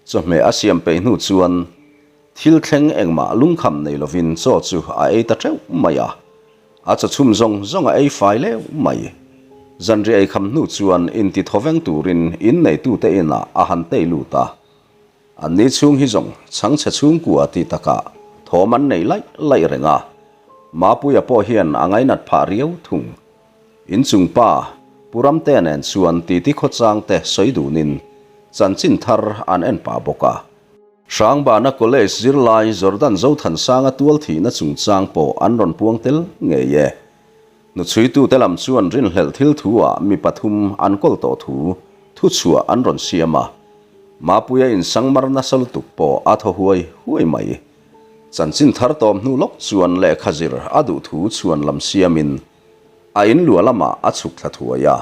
Chawhmeh a siam peih hnu chuan thil thleng engmah lungkham nei lovin chaw chu a ei ta ṭeuh mai a. A chaw chhum zawng zawng a ei fai leuh mai. Zanriah ei kham hnu chuan inti thawveng turin inneitute inah a han tei lut a. Anni chhung hi zawng chhangchhe chhungkua tih takah thawm an nei laih laih reng a, Mapuia pawh hian a ngainat phah riau thung. Inchung pa Pu Ramtea nen chuan titi khawchang te sawi dunin chanchin thar an en pah bawk a. Hrangbana College zirlai Jordan Zothansanga tual thihna chungchang pawh an rawn puang tel ngei e. Hnuchhuitute lam chuan rinhlelh thil thu-ah mi pathum an kawl tawh thu thuchhuah an rawn siam a. Mapuia insangmar nasa lutuk pawh a thaw huai huai mai. Chanchin thar tawm hnu lawk chuan lehkha zir a duh thu chhuan lam siamin a inluah lamah a chhuk thla thuai a.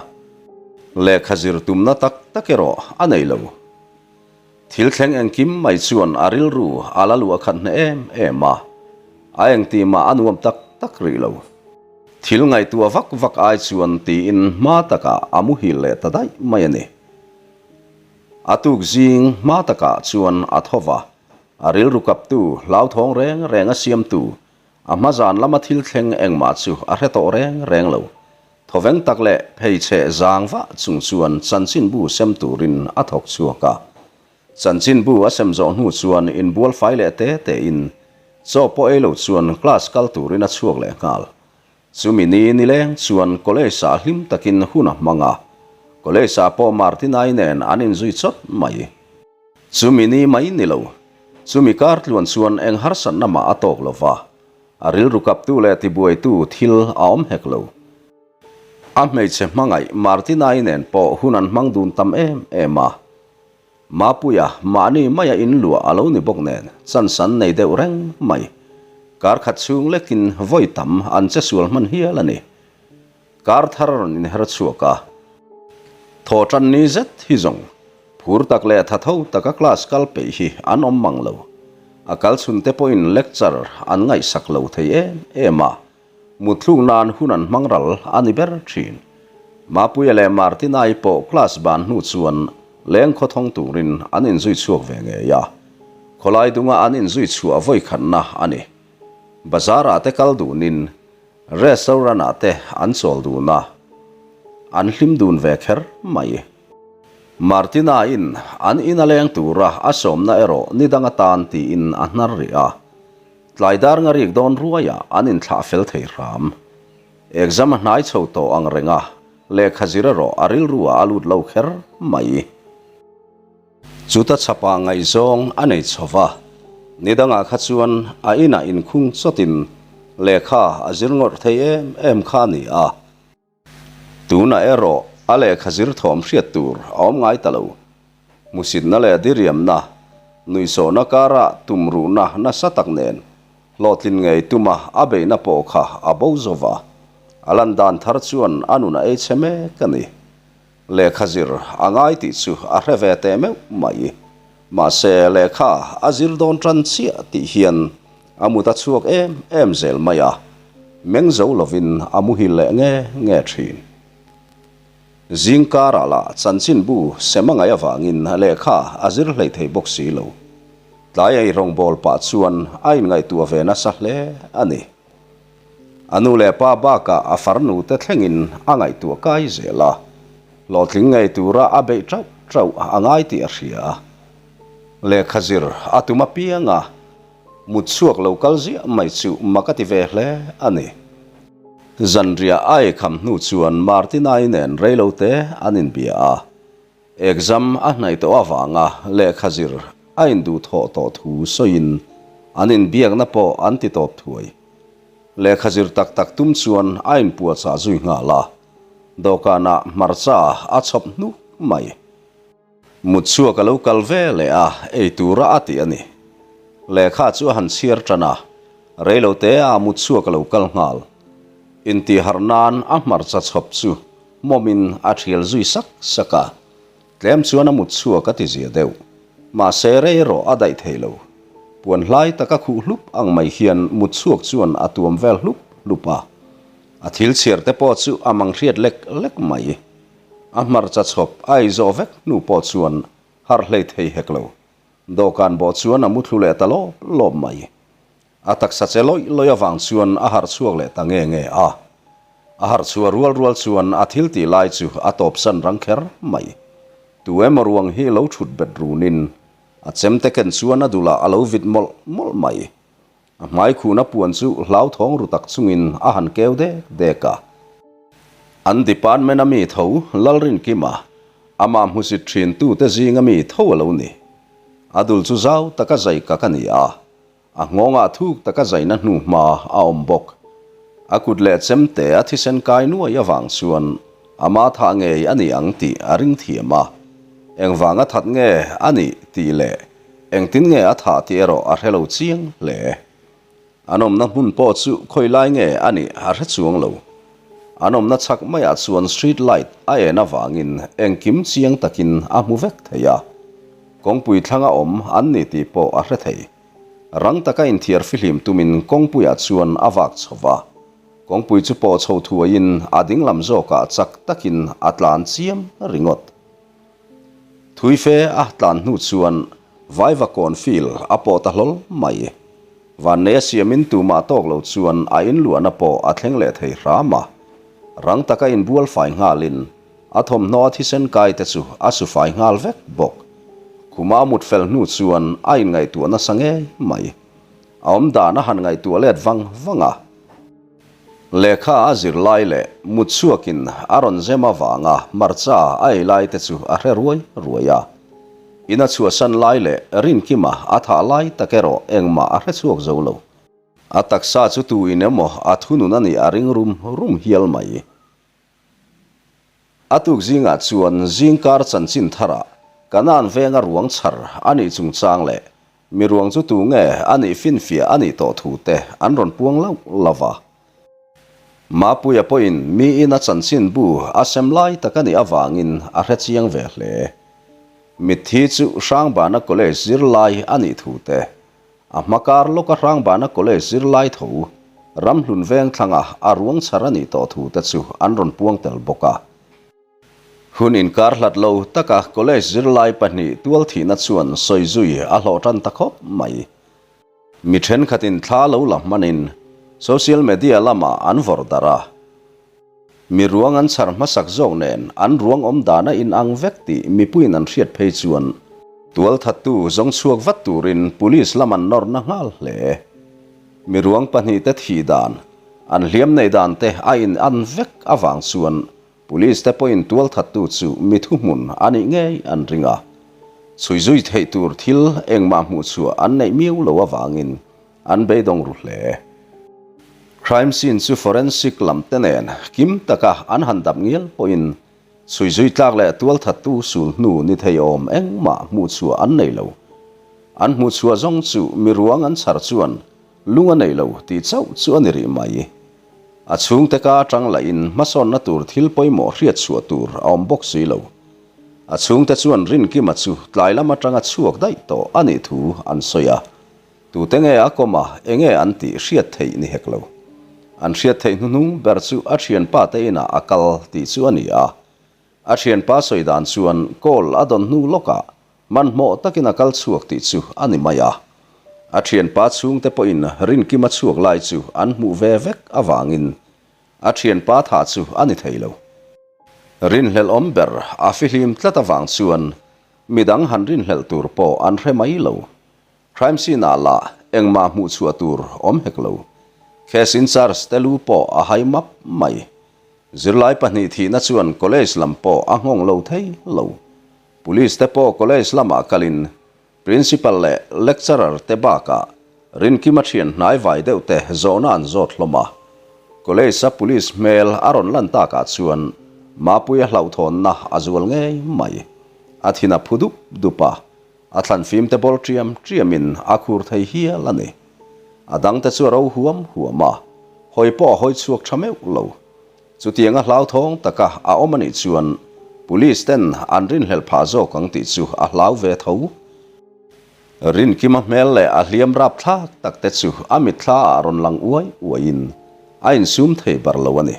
Lehkha zir tumna tak tak erawh a nei lo. Thil thleng engkim mai chuan a rilru a la luah khat hneh em em a, a engtih mah a nuam tak tak rih lo. Thil ngaihtuah vak vak ai chuan tiin hma takah a muhil leh ta daih mai a ni. A tuk zing hma takah chuan a tho va, a rilru kaptu hlauthawng reng reng a siamtu a hma zan lama thil thleng engmah chu a hre tawh reng reng lo. Thawveng tak leh pheichheh zang vah chung chuan chanchinbu sem turin a thawk chhuak a. Chanchinbu a sem zawh hnu chuan inbual fai leh te tein chaw pawh ei lo chuan class kal turin a chhuak leh nghal. Chumi ni nileng chuan college ah hlim takin hun a hmang a, college ah pawh Martinai nen an inzui chawt mai. Chumi ni mai ni lo, chumi kar tluan chuan eng harsatna mah a tawk lo va. A rilru kaptu leh tibuaitu thil a awm hek lo. A hmeichhe hmangaih Martinai nen pawh hun an hmang dun tam em em a. Mapuia mahni maia inluah a lo ni bawk nen chansan nei deuh reng mai. Kar khat chhung lekin vawi tam an che sual hman hial a ni. Kar thar a rawn inher chhuak a. Thaw tan ni zet hi zawng phur tak leh tha tho taka class kal peih hi an awm mang lo. A kal chhun te pawhin lecture an ngaihsak lo thei em em a, mutthluk nan hun an hmang ral a ni ber thin. Mapuia leh Martinai pawh class ban hnu chuan leng khawthawng turin an inzui chhuak ve ngei a. Khawlai dunga an inzui chhuah vawi khatna a ni. Bazar-ah te kal dunin Restaurant ah te an chawl dun a, an hlim dun ve kher mai. Martina in an in a leng tura a sawmna erawh ni dang atan tiin a hnar rih a. Tlai dar nga rik dawn ruaiah an inthlah fel thei hram. Exam a hnai chho tawh ang reng a, lehkha zir erawh a rilru ah a lut lo kher mai. Chuta chhapah ngaihzawng a nei chho va, ni dangah kha chuan a inah inkhung chawtin lehkha a zir ngawrh thei em em kha a ni a. Tunah erawh a lehkha zir thawm hriat tur a awm ngai ta lo. Hmusitna leh diriamna, nuihsawhna karah tumruhna nasa tak nen hlawhtlin ngei tuma a beihna pawh kha a bo zo va, a lan dan thar chuan a nun a ei chhe mek a ni. Lehkha zir a ngai tih chu a hre ve teh meuh mai. Mahse, lehkha a zir dawn tan chiah tih hian a mut a chhuak em em zel mai a, meng zo lovin a muhil leh nge nge thin. Zing karah lah chanchinbu sem a ngaih avangin lehkha a zir hlei thei bawk si lo. Tlai ei rawngbawl pah chuan a inngaihtuah ve nasa hle a ni. A nu leh pa bakah a farnu te thlengin a ngaihtuah kai zel a, hlawhtling ngei tura a beih tauh tauh a ngai tih a hria. Lehkha zir a tum apiang a, mut chhuak lo kal ziah mai chu mak a ti ve hle a ni. Zanriah a eikham hnu chuan Martina-i nen reilote an inbia a, Exam a hnaih tawh avanga lehkha zir a induhthawh tawh thu sawiin an inbiakna pawh an ti tawp thuai. Lehkha zir tak tak tum chuan a inpuahchah zui nghal a, dawhkanah hmarcha a chhawp hnuk mai. Mutchhuak a lo kal ve leh a, ei tura a ti a ni. Lehkha chu a han chhiar tan a, reilote a mutchhuak a lo kal nghal. Intihharh nan a hmarcha chhawp chu Hmawmin a thial zui sak sak a, tlem chuan a mut chhuak a ti zia deuh. Mahse rei erawh a daih thei lo. Puan hlai taka khuh hlup ang mai hian mut chhuak chuan a tuam vel hlup hlup a. A thil chhiar te pawh chu a mang hriat lek lek mai. A hmarcha chhawp a ei zawh vek hnu pawh chuan harh hlei thei hek lo. Dawhkan bawh chuan a muthlu leh ta lawp lawp mai. A taksa che lawih lawih avang chuan a harh chhuak leh ta nge nge a. A harh chhuah rual rual chuan a thil tih lai chu a tawpsan rang kher mai. Tu emaw ruang hi lo thut bet runin a chemte ken chuan a dulah a lo vit mawlh mawlh mai. A hmai khuna puan chu hlauthawng ru tak chungin a han keu dek dek a. An department a mi tho Lalrinkima, amah hmusit thin tute zinga mi tho a lo ni. A dul chu zau taka zai kak a ni a. A nghawngah thuk taka zaina hnu hma a awm bawk. A kut leh chemte a thisen kai nuai avang chuan ama thah ngei a ni ang tih a ring thiam a. Engvanga that nge a nih tih leh engtin nge a thah tih erawh a hre lo chiang hle. An awmna hmun pawh chu khawi lai nge a nih a hre chuang lo. An awmna chhak maiah chuan street light a en avangin engkim chiang takin a hmu vek thei a. Kawngpui thlanga awm an ni tih pawh a hre thei. Rang taka inthiar fihlim tumin kawngpuiah chuan a vak chho va. Kawngpui chu pawh chho thuaiin a dinglam zawkah chak takin a tlan chiam ringawt. Thui fe a tlan hnu chuan Vaiva kawnfil a pawh ta hlawl mai. Vanneia siamin tumah tawk lo chuan a inluahna pawh a thleng leh thei hram a. Rang taka inbual fai nghalin a thawmhnaw a thisen kai te chu a su fai nghal vek bawk. Khuma a mut fel hnu chuan a inngaihtuah nasa ngei mai. A awmdan a han ngaihtuah let vang vang a. Lehkha a zir lai leh mut chhuakin a rawn zem avanga hmarcha a ei lai te chu a hre ruai ruai a. In a chhuahsan lai leh Rinkima a thah lai tak erawh engmah a hre chhuak zo lo. A taksa chu tu in emaw a thunun a nih a ring rum rum hial mai. A tuk zingah chuan zingkar chanchin tharah Kanan venga ruang chhar a nih chungchang leh mi ruang chu tu nge a nih finfiah a nih tawh thu te an rawn puang lauh lauh va. Mapuia pawhin miin a chanchin bu a sem lai tak a nih avangin a hre chiang ve hle. Mitthi chu Hrangbana College zirlai a nih thu te A hma kar lawka Hrangbana College zirlai tho, Ramhlun Vengthlanga a ruang chhar a nih tawh thu te chu an rawn puang tel bawk a. Hun inkar hlat lo taka College zirlai pahnih tual thihna chuan sawi zui a hlawh tan ta khawp mai. Mi thenkhatin thla lo la hmanin social media lamah an vawrh darh a. Mi ruang an chhar hmasak zawk nen an ruang awm dan a inang vek tih mipuiin an hriat phei chuan tualthattu zawng chhuak vat turin police lam an nawrna nghal hle. Mi ruang pahnihte thih dan, an hliam nei dan te a inan vek avang chuan police te pawhin tualthattu chu mi thuhmun a nih ngei an ring a. Chhui zui theih tur thil engmah hmuhchhuah an neih miau lo avangin An beidawng ru hle. Crime scene chu forensic lam te nen kim taka an han dap ngial pawhin chhui zui tlak leh tualthattu sul hnu ni thei awm engmah hmuhchhuah an nei lo. An hmuhchhuah zawng chu mi ruang an chhar chuan lung a nei lo tih chauh chu a ni rih mai. A chhungte ka atang lahin hmasawnna tur thil pawimawh hriatchhuah tur a awm bawk si lo. A chhungte chuan Rinkima chu tlai lam atanga chhuak daih tawh a nih thu an sawi a. Tute nge a kawm a, enge an tih hriat theih ni hek lo. An hriat theih hnuhnung ber chu a thianpa te inah a kal tih chu a ni a. A thianpa sawi dan chuan call a dawn hnu lawkah hmanhmawh takin a kal chhuak tih chu a ni mai a. A thianpa chhungte pawhin Rinkima chhuak lai chu an hmuh ve vek avangin a thianpa thah chu a ni thei lo. Rinhlelh awm ber a fihlim tlat avang chuan midang han rinhlelh tur pawh an hre mai lo. Crime scene ah lah engmah hmuh chhuah tur awm hek lo. Case in charge te lu pawh a hai map mai. Zirlai pahnih thihna chuan college lam pawh a nghawng lo thei lo. Police te pawh college lamah kalin Principal leh lecturer te bakah Rinkima thian hnai vai deuh te zawhna an zawt hlawm a. College a police hmel a rawn lan takah chuan Mapuia hlauhthawnna a zual ngei mai. A thin a phu dup dup a. A thlan fim te bawl ṭiam ṭiamin a khur thei hial a ni. A dangte chu a ro huam huam a, hawi pawh a hawi chhuak ṭha meuh lo. Chutianga hlauthawng taka a awm a nih chuan Police ten an rinhlelh phah zawk ang tih chu a hlau ve tho. Rinkima hmel leh a hliam rapthlak tak te chu a mitthla ah rawn lang uai uaiin a insum thei bar lo a ni.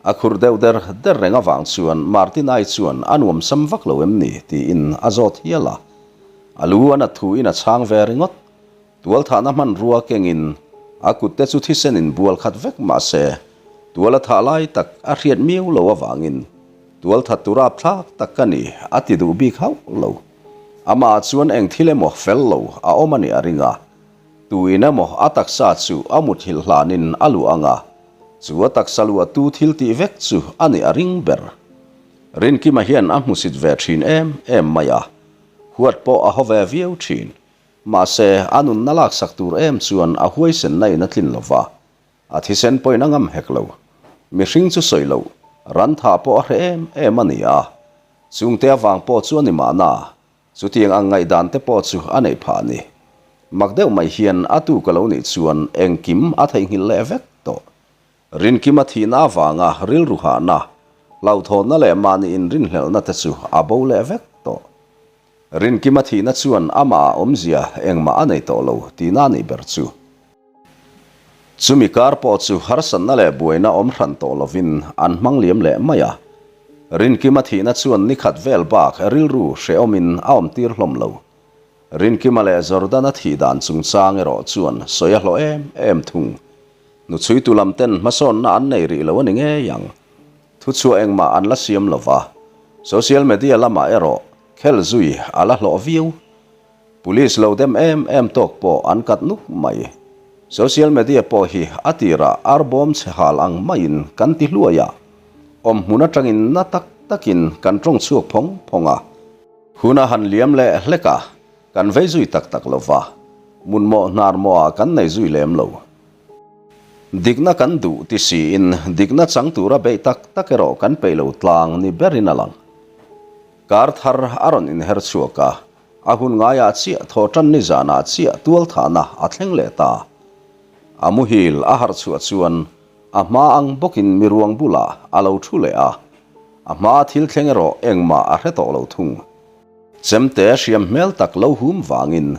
A khurh deuh der der reng avang chuan Martin-ai chuan a nuamsam vak lo em ni tiin a zawt hial a. A lu a nat thuin a chhang ve ringawt. Tualthahna hmanrua kengin a kutte chu thisen in bual khat vek mah se tual a thah lai tak a hriat miau lo avangin tualthat tu rapthlak tak ka ni a ti duh bik hauh lo. Amah chuan eng thil emaw fel lo a awm a nih a ring a. Tuin emaw a taksa chu a muthilh hlanin a luah ang a, chu a taksa luahtu thil tih vek chu a nih a ring ber. Rinkima hian a hmusit ve thin em em mai a, huat pawh a haw ve viau thin. Mahse, a nunna laksak tur em chuan a huaisenna in a tlin lo va, a thisen pawhin a ngam hek lo. Mihring chu sawi loh, ran tha pawh a hreh em em a ni a, chungte avang pawh chu a ni mahna, Chutiang ang ngaihdan te pawh chu a neih phah a ni. Mak deuh mai hian a tu ka lo nih chuan engkim a theihnghilh leh vek tawh. Rinkima thihna avanga rilru hahna, hlauhthawnna leh mahni inrinhlelhna te chu a bo leh vek tawh. Rinkima thihna chuan amah ah awmzia engmah a nei tawh lo tihna a nih ber chu. Chumi kar pawh chu harsatna leh buaina awm hran tawh lovin an hmang liam leh mai a. Rinkima thihna chuan nikhat vel bak rilru hrehawmin a awmtir hlawm lo. Rinkima leh Jordana thih dan chungchang erawh chuan sawi a hlawh em em thung. Hnuchhuitu lam ten hmasawnna an nei rih lo a ni ngei ang. Thuchhuah engmah an la siam lo va, social media lamah erawh khel zui a la hlawh viau. Police lo dem em em tawk pawh an kat nuk mai. Social media pawh hi a tirah arbawm chhe hal ang maiin kan ti hluai a, awmhmun atangin na tak takin kan tawng chhuak phawng phawng a. Hun a han liam leh hlek a, kan vei zui tak tak lo va, munmawh hnar mawhah kan nei zui lem lo. Dikna kan duh ti siin dikna chang tura beih tak tak erawh kan peih lo tlang ni berin a lang. Kar thar a rawn inher chhuak a, a hun ngaiah chiah thaw tan ni zanah chiah tualthahna a thleng leh ta. A muhil a harh chhuah chuan a hma ang bawkin mi ruang bulah a lo thu leh a, a hmaa thil thleng erawh engmah a hre tawh lo thung. Chemte hriam hmel tak lo hum vangin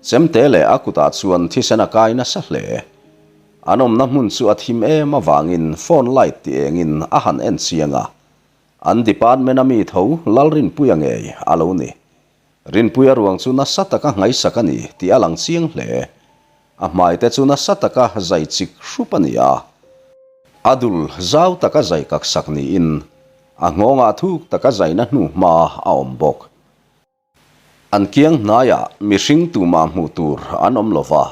chemte leh a kutah chuan thisen a kai nasa hle. An awmna hmun chu a thim em avangin phone light ti engin a han en chiang a, An department a mi tho Lalrinpuia ngei a lo ni. Rinpuia ruang chu nasa taka ngaihsak a ni tih a lang chiang hle. A hmaite chu nasa taka zai chik hrup a ni a. A dul zau taka zai kaksak niin a nghawngah thuk taka zaina hnuhma a awm bawk. An kiang hnaiah mihring tumah hmuh tur an awm lo va,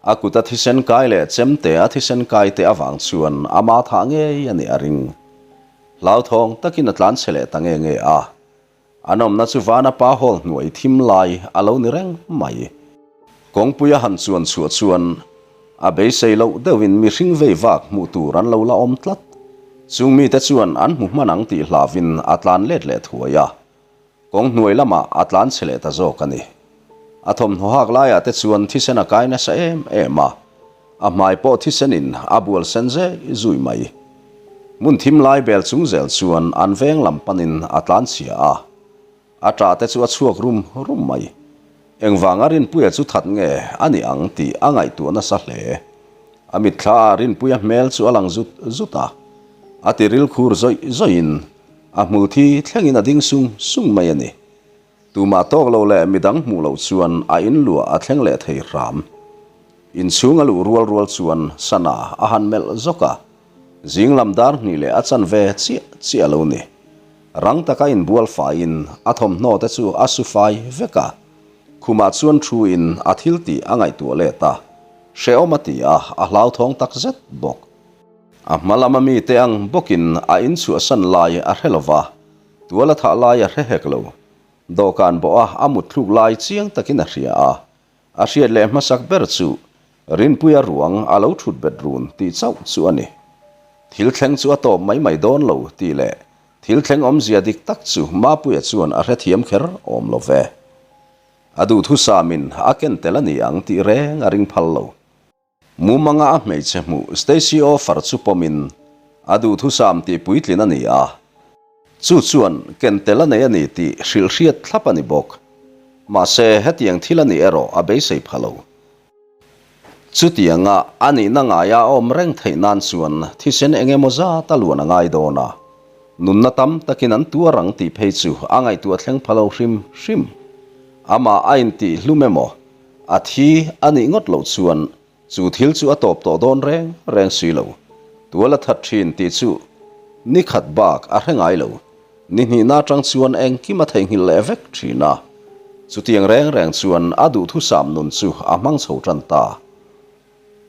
a kuta thisen kai leh chemte a thisen kai te avang chuan ama thah ngei a nih a ring. Hlauthawng takin a tlan chhe leh ta nge nge a. An awmna chu vana pa hawl hnuai thim lai a lo ni reng mai. Kawngpui a han chuan chhuah chuan a beisei loh deuhin mihring vei vak hmuh tur an lo la awm tlat. Chung mite chuan an hmu hman ang tih hlauvin a tlan let leh thuai a. Kawng hnuai lamah a tlan chhe leh ta zawk a ni. A thawmhnaw hak laiah te chuan thisen a kai nasa em em a, a hmai pawh thisenin a bual sen zei zui mai. Hmun thim lai bel chung zel chuan an veng lam panin a tlan chhia a, a ṭah te chu a chhuak rum rum mai. Engvanga Rinpuia chu that nge a ni ang tih a ngaihtuah nasa hle. A mitthla ah Rinpuia hmel chu a lang zut zut a, a tiril khur zawih zawihin A hmul thi thlengin a ding sung sung mai a ni. Tumah tawk lo leh midang hmuh loh chuan a inluah a thleng leh thei hram. Inchhung a luh rual rual chuan sana a han melh zawk a, zing lam dar hnih leh a chan ve chiah chiah a lo ni. Rang taka inbual faiin a thawmhnaw te chu a su fai vek a, khumah chuan thu in a thil tih a ngaihtuah let a, hrehawm a ti a, a hlauthawng takzet bawk. A hma lama mite ang bawkin a inchhuahsan lai a hre lo va, tual a thah lai a hre hek lo. Dawhkan bawha a mutthluk lai chiang takin a hria a, a hriat leh hmasak ber chu Rinpuia ruang a lo thut bet run tih chauh chu a ni. Thil thleng chu a tawp mai mai dawn lo tih leh thil thleng awmzia dik tak chu Mapuia chuan a hrethiam kher awm lo ve. A duhthusamin a ken tel a ni ang tih reng a ring phal lo. Mumanga a hmeichhe hmuh Stacy Offer chu pawmin a duhthusam tih puitlin a ni a, chu chuan ken tel a nei a ni tih hrilh hriat thlap a ni bawk. Mahse, hetiang thil a nih erawh a beisei pha lo. Chutianga a nihna ngaia a awm reng theih nan chuan thisen eng emaw zat a luan a ngai dawn a, nunna tam takin an tuar ang tih phei chu a ngaihtuah thleng pha lo hrim hrim. Amah a intih hlum emaw, a thi a nih ngawt loh chuan Chu thil chu a tawp tawh dawn reng reng si lo. Tual a that thin tih chu ni khat bak a hre ngai lo. Ni hnihna atang chuan engkim a theihnghilh leh vek thin a. Chutiang reng reng chuan a duhthusam nun chu a hmang chho tan ta.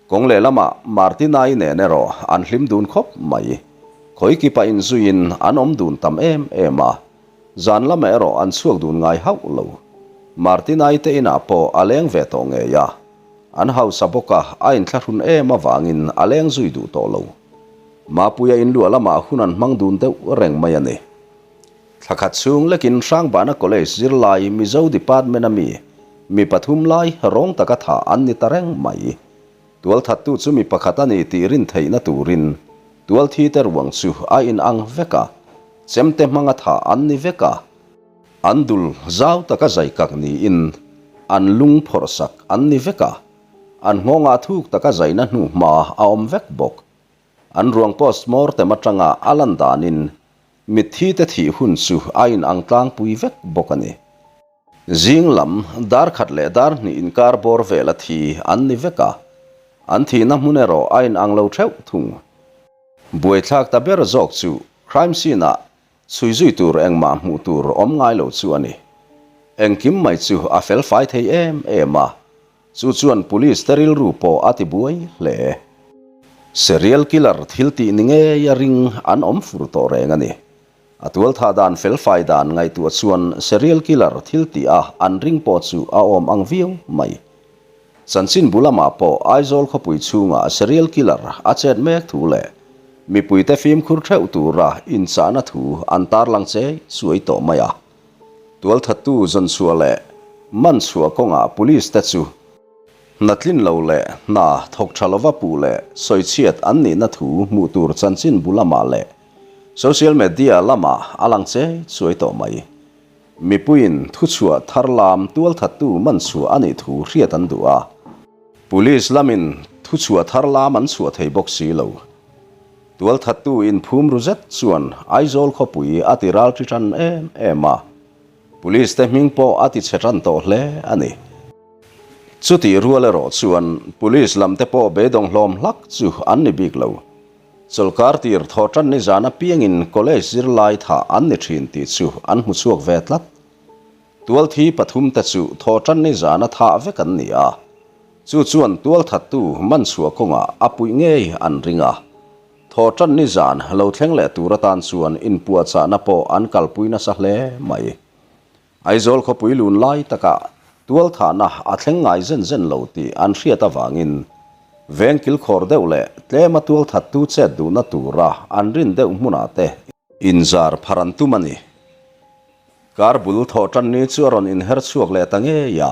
Kawng lehlamah Martina-i nen erawh an hlim dun khawp mai. Khawikipa inzuiin an awm dun tam em em a. Zan lamah erawh an chhuak dun ngai hauh lo. Martina-i te inah pawh a leng ve tawh ngei a. An hausa bawk a, a inthlahrun em avangin a leng zui duh tawh lo. Mapuia inluah lamah hun an hmang dun deuh reng mai a ni. Thla khat chhung lekin Hrangbana College zirlai Mizo Department-a mi mi pathum lai rawng taka thah an ni ta reng mai. Tualthattu chu mi pakhat a ni tih rin theihna turin tualthite ruang chu a inang vek a, chemte hmanga thah an ni vek a. An dul zau taka zai kak niin an lung phawrh sak an ni vek a, an nghawngah thuk taka zaina hnu hma a awm vek bawk. An ruang post mortem atanga a lan danin mitthi te thih hun chu a inang tlangpui vek bawk a ni. Zing lam dar khat leh dar hnih inkar bawr vela thi an ni vek a, an thihna hmun erawh a inang lo theuh thung. Buaithlak ta ber zawk chu crime scene-ah Chhui zui tur engmah hmuh tur awm ngai lo chu a ni. Engkim mai chu a fel fai thei em em a, chu chuan police te rilru pawh a ti buai hle. Serial killer thil tih ni ngei a ring an awm fur tawh reng a ni. A tualthah dan fel fai dan ngaihtuah chuan serial killer thil tih a an ring pawh chu a awm ang viau mai. Chanchinbu lamah pawh Aizawl khawpui chhungah serial killer a chet mek thu leh mipuite fimkhur theuh tura inchahna thu an tarlang che chuai tawh mai a. Tualthattu zawnchhuah leh manchhuah kawngah police te chu hna tlin lo leh hna thawk tha lova puh leh sawichhiat an nihna thu hmuh tur chanchinbu lamah leh social media lamah a lang che chuai tawh mai. Mipuiin thuchhuah thar lam tualthattu manchhuah a nih thu hriat an duh a. Police lamin thuchhuah thar lam an chhuah thei bawk si lo. Tualthattu inphum ru zet chuan Aizawl khawpui a ti ral ṭi ṭan em em a. Police te hming pawh a ti chhe ṭan tawh hle a ni. Chutih rual erawh chuan Police lam te pawh beidawng hlawm hlak chu an ni bik lo. Chawlhkar tir thaw tan nizan apiangin college zirlai thah an ni thin tih chu an hmu chhuak ve tlat. Tualthi pathumte chu thaw tan nizana thah vek an ni a, chu chuan tualthattu manchhuah kawngah a puih ngei an ring a. Thaw tan nizan lo thleng leh tur atan chuan inpuahchahna pawh an kalpui nasa hle mai. Aizawl khawpui lun lai takah tualthahna a thleng ngai zen zen lo tih an hriat avangin veng kilkhawr deuh leh tlema tualthattu chet duhna tura an rin deuh hmunah te inzar phar an tum a ni. Kar bul thawh tan ni chu a rawn inher chhuak leh ta ngei a,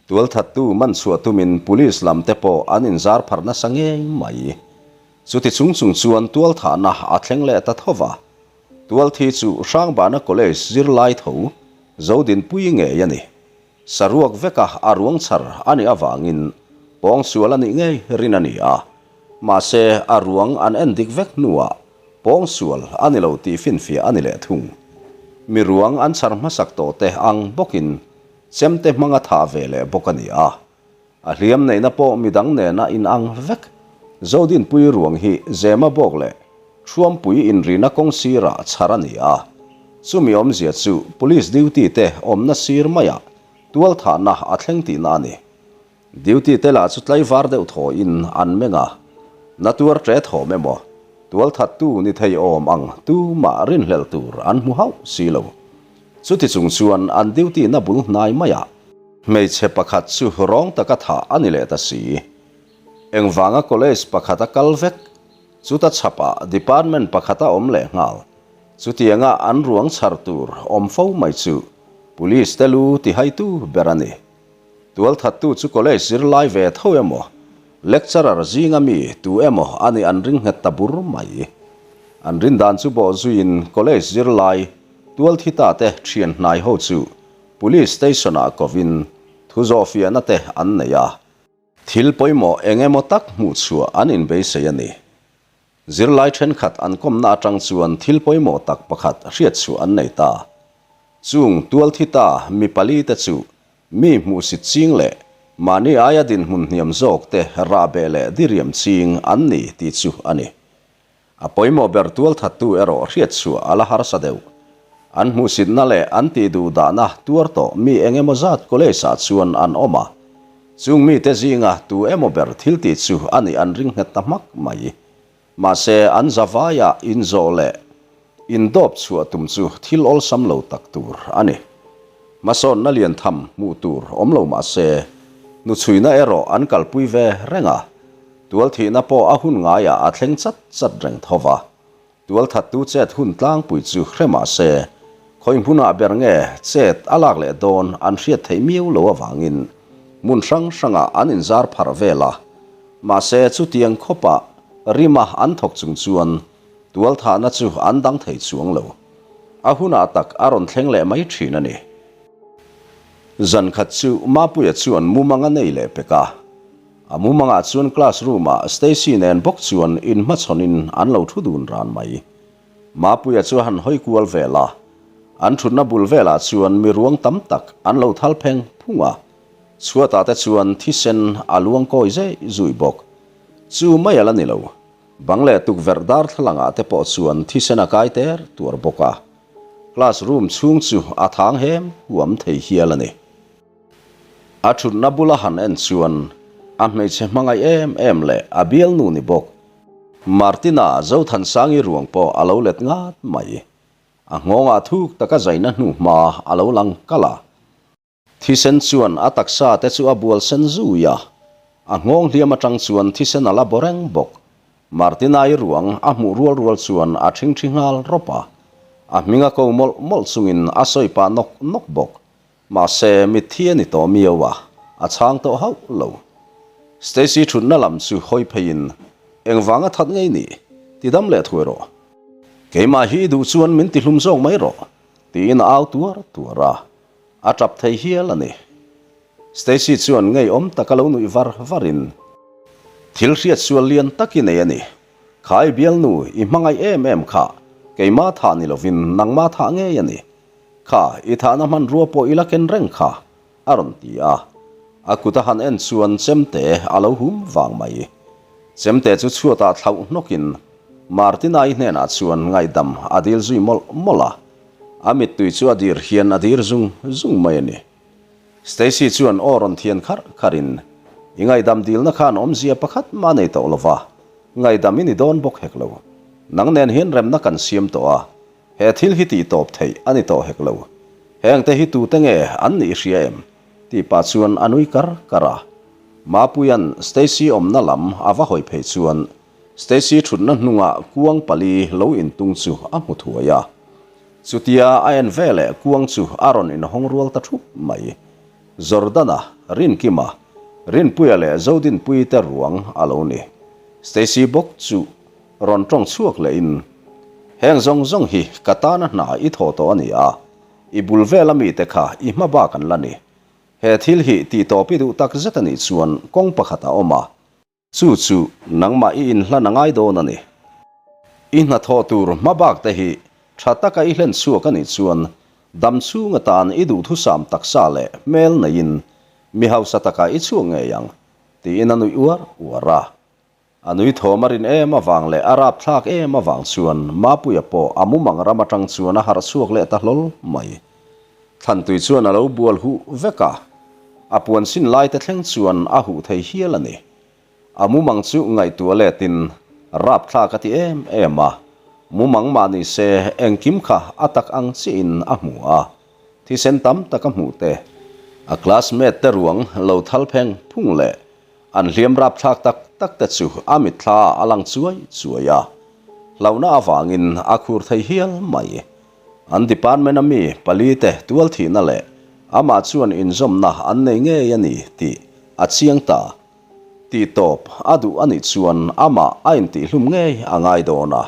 tualthattu man chhuah tumin police lam te pawh an inzar phar nasa ngei mai. Chuti chung chung chuan tualthahna a thleng leh ta tho va. Tualthi chu Hrangbana College zirlai tho Zodinpui ngei a ni. Saruak veka a ruang chhar a nih avangin pawngsual a nih ngei rin a ni a. Mahse, a ruang an en dik vek hnuah pawngsual a ni lo tih finfiah a ni leh thung. Mi ruang an chhar hmasak tawhte ang bawkin chemte hmanga thah ve leh bawk a ni a. A hliam neihna pawh midang nena inang vek. Zodinpui ruang hi Zema bawk leh Thuampui inrina kawng sirah chhar a ni a. Chumi awmzia chu Police duty te awmna sir maiah tualthahna a thleng tihna a ni. Duty te lah chu tlaivar deuh thawiin an meng a, na tuar ṭe thawm emaw, tualthattu ni thei awm ang tumah rinhlelh tur an hmu hauh si lo. Chuti chung chuan an duty na bul hnai maiah, Hmeichhe pakhat chu rawng taka thah a ni leh ta si. Engvanga college pakhat a kal vek, chuta chhapah department pakhat a awm leh nghal. Chutianga an ruang chhar tur awm fo mai chu police te lu tihaitu ber a ni. Tualthattu chu college zirlai ve tho emaw, lecturer zinga mi tu emaw a nih an ring nghet ta bur mai. An rin dan chu bawh zuiin college zirlai tualthita te thian hnai ho chu Police Station-ah kovin thu zawhfiahna te an nei a. Thil pawimawh eng emaw tak hmuh chhuah an inbeisei a ni. Zirlai thenkhat an kawmna atang chuan thil pawimawh tak pakhat hriat chhuah an nei ta. Chung tualthi ta mi pali te chu mi hmuhsit ching leh mahni aia dinhmun hniam zawk te rahbeh leh diriam ching an ni tih chu a ni. A pawimawh ber tualthattu erawh hriat chhuah a la harsa deuh. An hmuhsitna leh an tih duh dahna tuar tawh mi eng emaw zat college ah chuan an awm a. Chung mite zinga tu emaw ber thil tih chu a nih an ring nghet ta hmak mai. Mahse an zavaia inzawh leh indawp chhuah tum chu thil awlsam lo tak tur a ni. Hmasawnna lian tham hmuh tur awm lo mahse hnuchhuina erawh an kalpui ve reng a. Tualthihna pawh a hun ngaiah a thleng chat chat reng tho va. Tualthattu chet hun tlangpui chu hre mah se, khawi hmunah ber nge chet a lak leh dawn an hriat theih miau lo avangin hmun hrang hrangah an inzar pharh vel a. Mahse, chutiang khawpah rima an thawk chung chuan tualthahna chu an dang thei chuang lo. A hunah tak a rawn thleng leh mai thin a ni. Zan khat chu Mapuia chuan mumang a nei leh pek a. A mumangah chuan class room ah Stacy nen bawk chuan inhmachhawnin an lo thu dun ran mai. Mapuia chu a han hawi kual vel a, an thutna bul velah chuan mi ruang tam tak an lo thal pheng phung a, chhuatah te chuan thisen a luang kawi zei zui bawk. Chu mai a la ni lo, bang leh tukverh darthlalangah te pawh chuan thisen a kai ter tuar bawk a, class room chhung chu a thang hem huam thei hial a ni. A thutna bula han en chuan a hmeichhe hmangaih em em leh a bialnu ni bawk. Martina Zothansangi ruang pawh a lo let ngat mai. A nghawngah thuk taka zaina hnu hma a lo lang kalh a. Thisen chuan a taksa te chu a bual sen zui a. A nghawng hliam atang chuan thisen a la baw reng bawk. Martina-i ruang a hmuh rual rual chuan a thingthi nghal rawp a. A hming a ko mawlh mawlh chungin a sawi pah nawk nawk bawk. Mahse, mitthi a ni tawh miau a, a chhang tawh hauh lo. Stacy thutna lam chu hawi pheiin, Engvanga that ngei ni? Ti dam leh thuai rawh. Keimah hi i duh chuan min ti hlum zawk mai rawh, tiin a au tuar tuar a. A tap thei hial a ni. Stacy chuan ngeiawm taka lo nuih var varin, Thil hriat sual lian tak i nei a ni. Kha i bialnu i hmangaih em em kha keimah thah ni lovin nangmah thah ngei a ni. Kha, i thahna hmanrua pawh i la ken reng kha, a rawn ti a. A kut a han en chuan chemte a lo hum vang mai. Chemte chu chhuatah thlauh hnawkin Martina-i hnenah chuan ngaihdam a dil zui mawlh mawlh a. A mittui chu a dir hian a dir zung zung mai a ni. Stacy chuan aw rawn thian kharh kharhin, I ngaihdam dilna khan awmzia pakhat mah nei tawh lo va, ngaihdam i ni dawn bawk hek lo. Nang nen hian remna kan siam tawh a, He thil hi tih tawp theih a ni tawh hek lo. Hengte hi tute nge an nih hria em? tih pah chuan a nui kar kar a. Mapuia'n Stacy awmna lam a va hawi phei chuan Stacy thutna hnungah kuang pali lo intung chu a hmu thuai a. Chutia a en veleh kuang chu a rawn inhawng rual ta thup mai. Jordana, Rinkima, Rinpuia leh Zodinpuii te ruang a lo ni. Stacy bawk chu Rawn tawng chhuak lehin, Heng zawng zawng hi ka tana hna i thaw tawh a ni a, i bul vela mite kha i hma bak an la ni. He thil hi tih tawp i duh tak zet a nih chuan kawng pakhat a awm a. Chu chu nangmah i inhlan a ngai dawn a ni. I hnathawh tur hma bak te hi tha taka i hlen chhuak a nih chuan dam chhung atan i duhthusam taksa leh hmel neiin mi hausa takah i chhuak ngei ang, tiin a nuih uar uar a. A nui thawm a rin em avang leh a rapthlak em avang chuan Mapuia pawh a mumang ram atang chuan a harh chhuak leh ta hlawl mai. Thlantui chuan a lo bual huh vek a, a puan sin lai te thleng chuan a huh thei hial a ni. A mumang chu ngaihtuah letin rapthlak a ti em em a, mumang mah ni se engkim kha a tak ang chiahin a hmu a, thisen tam tak a hmuh te, a classmate te ruang lo thal pheng phung leh An hliam rapthlak tak tak te chu a mitthla a lang chuai chuai a, hlauhna avangin a khur thei hial mai. An department a mi pali te tual thihna leh amah chuan inzawmna an nei ngei a ni tih a chiang ta. Tih tawp a duh a nih chuan amah a intihhlum ngei a ngai dawn a.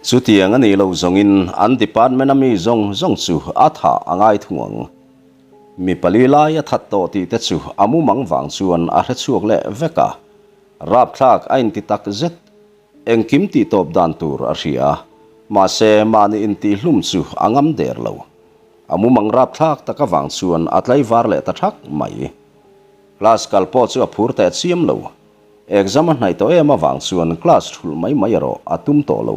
Chutiang a nih loh zawngin an department a mi zawng zawng chu a thah a ngai thung ang. Mi pali lai a that tawh tih te chu a mumang vang chuan a hre chhuak leh vek a. Rapthlak a inti tak zet. Engkim tih tawp dan tur a hria. Mahse, mahni intihhlum chu a ngam der lo. A mumang rapthlak tak avang chuan a tlaivar leh ta thak mai. Class kal pawh chu a phur teh chiam lo. Exam a hnaih tawh em avang chuan class thulh mai mai erawh a tum tawh lo.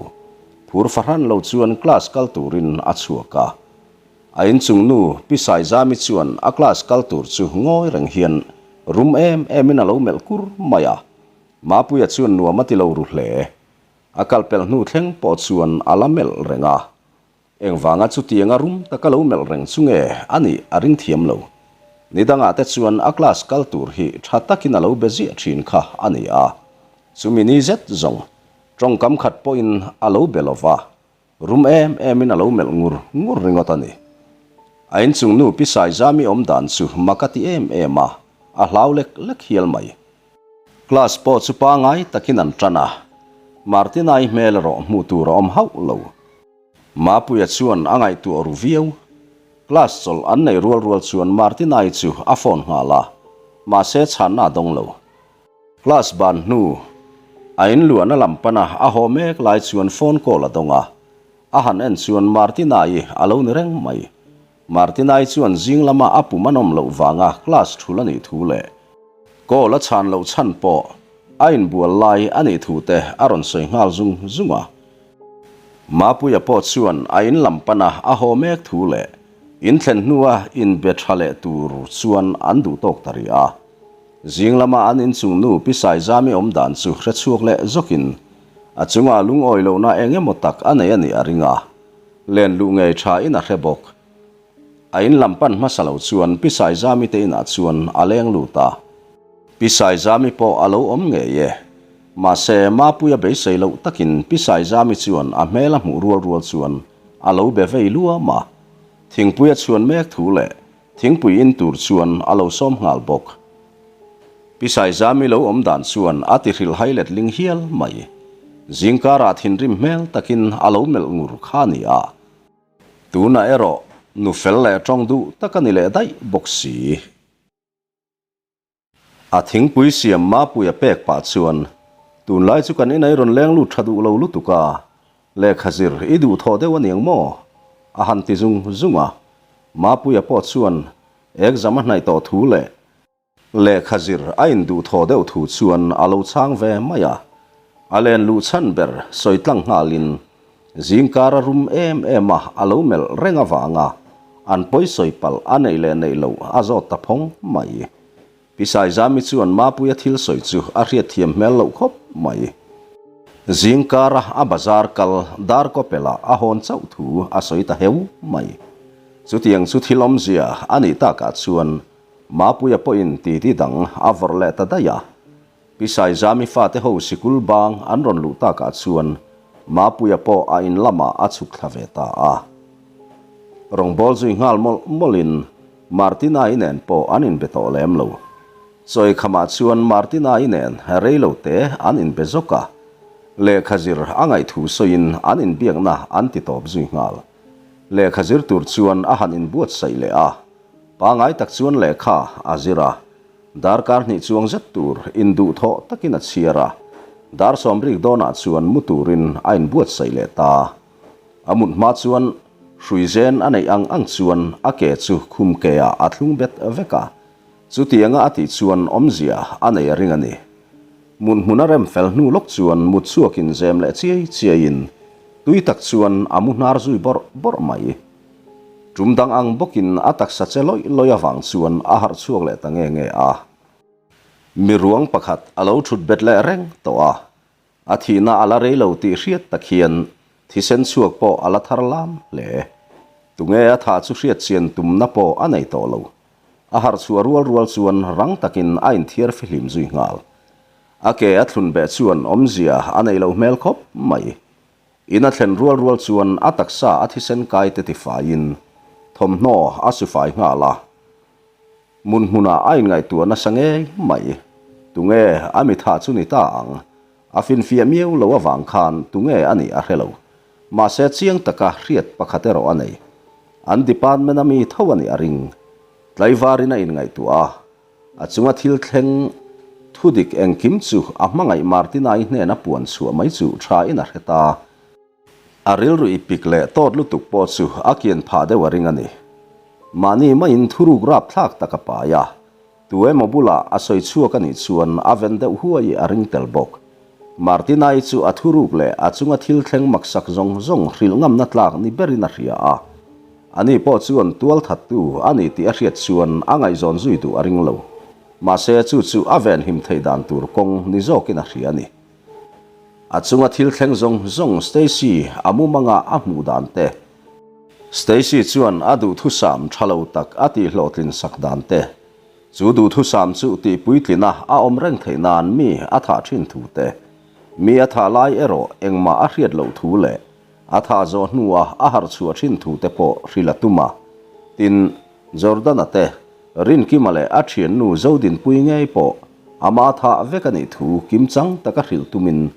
Phur fahran lo chuan class kal turin a chhuak a. A inchung nu Pi Saizami chuan a class kal tur chu ngawi reng hian rum em emin a lo melh kur mai a. Mapuia chuan nuam a ti lo ru hle. A kal pelh hnu thleng pawh chuan a la melh reng a. Engvanga chutianga rum taka lo melh reng chu nge a nih a ring thiam lo. Ni dangah te chuan a class kal tur hi tha takin a lo be ziah thin kha a ni a. Chumi ni zet zawng tawngkam khat pawhin a lo be lo va, rum em emin a lo melh ngur ngur ringawt a ni. A inchung nu Pi Saizami awm dan chu mak a ti em em a, a hlau lek lek hial mai. Class pawh chu pangai takin an tan a, Martina-i hmel erawh hmuh tur a awm hauh lo. Mapuia chuan a ngaihtuah ru viau. Class chawlh an neih rual rual chuan Martina-i chu a phone nghal a, mahse chhanna a dawng lo. Class ban hnu, a inluahna lam pana a haw mek lai chuan phone call a dawng a, a han en chuan Martina-i a lo ni reng mai. Martina-i chuan zing lama a pum a nawm loh vanga class thul a nih thu leh call a chhan loh chhan pawh a inbual lai a nih thu te a rawn sawi nghal zung zung a. Mapuia pawh chuan a in lam pana a haw mek thu leh in thlen hnua inbe tha leh tur chuan an duh tawk ta rih a. Zing lama an inchung nu Pi Saizami awm dan chu hre chhuak leh zawkin a chungah lungawi lohna eng emaw tak a nei a nih a ring a, len luh ngei tha in a hre bawk. A in lam pan hmasa lo chuan Pi Saizami te inah chuan a leng lut a. Pi Saizami pawh a lo awm ngei e. Mahse, Mapuia beisei loh takin Pi Saizami chuan a hmel a hmuh rual rual chuan a lo be vei luam a. Thingpui a chhuan mek thu leh thingpui in tur chuan a lo sawm nghal bawk. Pi Saizami lo awm dan chuan a ti hrilh hai letling hial mai. Zingkarah thinrim hmel takin a lo melh ngur kha a ni a. Tunah erawh nu fel leh tawng duh tak a ni leh daih bawk si. A thingpui siam Mapuia pek pah chuan, Tunlai chu kan inah i rawn leng lut tha duh lo lutuk a, lehkha zir i duhthawh deuh a niang maw? a han ti zung zung a. Mapuia pawh chuan exam a hnaih tawh thu leh lehkha zir a induhthawh deuh thu chuan a lo chhang ve mai a. A len luh chhan ber sawi tlang nghalin zingkar a rum em em a, a lo melh reng avanga an pawisawi palh a neih leh neih loh a zawt ta phawng mai. Pi Saizami chuan Mapuia thil sawi chu a hriatthiam hmel loh khawp mai. Zingkara a bazar kal dar kawpelah a hawn chauh thu a sawi ta heu mai. Chutiang chu thil awmzia a nih takah chuan Mapuia pawhin titi dang a vawrh leh ta daih a. Pi Saizami fate ho sikul bang an rawn luh takah chuan Mapuia pawh a in lamah a chhuk thla ve ta a. Rawngbâwl zui nghal mawlh mawlhin Martina-i nen pawh an inbe tawh lem lo. Chawi khamah chuan Martina-i nen rei lo te an inbe zawk a, lehkha zir a ngaih thu sawiin an inbiakna an ti tawp zui nghal. Lehkha zir tur chuan a han inbuatsaih leh a, pangai tak chuan lehkha a zir a. Darkar hnih chuang zet tur induhthawh takin a chhiar a, dar sawmrik dawnah chuan mu turin a inbuatsaih leh ta. A mut hma chuan hrui zen a neih ang ang chuan a ke chu khum keah a thlung bet vek a, chutianga a tih chuan awmzia a nei a ring a ni. Mut hmun a rem fel hnu lawk chuan mut chhuakin zem leh chiai chiaiin tui tak chuan a mu hnar zui bawrh bawrh mai. Tum dang ang bawkin a taksa che lawih lawih avang chuan a harh chhuak leh ta nge nge a. Mi ruang pakhat a lo thut bet leh reng tawh a, a thihna a la rei lo tih hriat tak hian thisen chhuak pawh a la thar lam hle. Tunge a thah chu hriat chian tumna pawh a nei tawh lo. A harh chhuah rual rual chuan rang takin a inthiar fihlim zui nghal. A ke a thlun beh chuan awmzia a neih loh hmel khawp mai. In a thlen rual rual chuan a taksa a thisen kai te tifaiin thawmhnaw a su fai nghal a. Mun hmunah a inngaihtuah nasa ngei mai. Tunge a mi thah chu ni ta ang? A finfiah miau lo avang khan tunge a nih a hre lo. Mahse chiang taka hriat pakhat erawh a nei. An department a mi tho a nih a ring. Tlaivarin a inngaihtuah a, a chunga thil thleng thudik engkim chu a hmangaih Martina-i hnena puan chhuah mai chu thain a hre ta. A rilru i pik leh tawt lutuk pawh chu a kian phah deuh a ring a ni. Mahni maiin thuruk rapthlak tak a pai a, tu emaw bulah a sawi chhuak a nih chuan a ven deuh huai a ring tel bawk. Martina-i chu a thuruk leh a chunga thil thleng maksak zawng zawng hrilh ngamna tlak ni berin a hria a. Ani pawh chuan tualthattu a ni tih a hriat chuan a ngaihzawn zui duh a ring lo. Mahse chu chu a venhim theih dan tur kawng ni zawkin a hria a ni. A chunga thil thleng zawng zawng Stacy a mumanga a hmuh dan te, Stacy chuan a duhthusam tha lo tak a tihhlawhtlin sak dan te, chu duhthusam chu tihpuitlina a awm reng theih nan mi a thah thin thu te, mi a thah lai erawh engmah a hriat loh thu leh a thah zawh hnua a harh chhuah thin thu te pawh hrilh a tum a. Tin, Jordan-a te, Rinkima leh a thiannu Zodinpui ngei pawh ama thah vek a nih thu kimchang taka hrilh tumin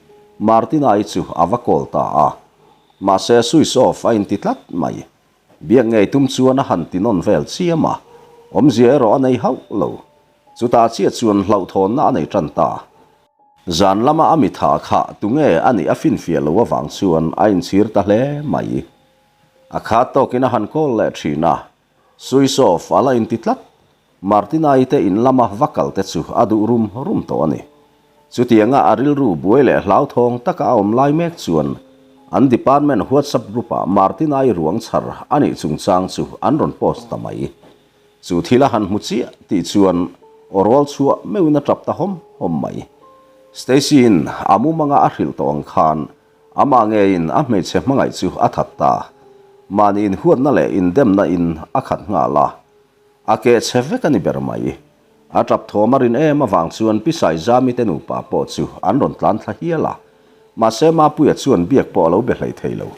Martina-i chu a va call ta a. Mahse switch off a inti tlat mai. Biak ngei tum chuan a han ti nawn vel chiam a, awmzia erawh a nei hauh lo. Chutah chiah chuan hlauhthawnna a nei tan ta. Zan lama a mitha kha tunge a nih a finfiah lo avang chuan a inchhir ta hle mai. A khat tawkin a han call leh thin a, Switch off a la inti tlat. Martina-i te in lama va kal te chu a duh rum rum tawh a ni. Chutianga a rilru buai leh hlauthawng taka a awm lai mek chuan an department WhatsApp group-ah Martina-i ruang chhar a nih chungchang chu an rawn post ta mai. Chu thil a han hmu chiah tih chuan aw rawl chhuah meuhin a tap ta hawm hawm mai. Stacy-in a mumanga a hrilh tawh ang khan Amah ngeiin a hmeichhe hmangaih chu a that ta. Mahni inhuatna leh indemna in a khat nghal a. A keh chhe vek a ni ber mai. A tap thawm a rin em avang chuan Pi Saizami te nupa pawh chu an rawn tlan thla hial a. Mahse Mapuia chuan biak pawh a lo be hlei thei lo.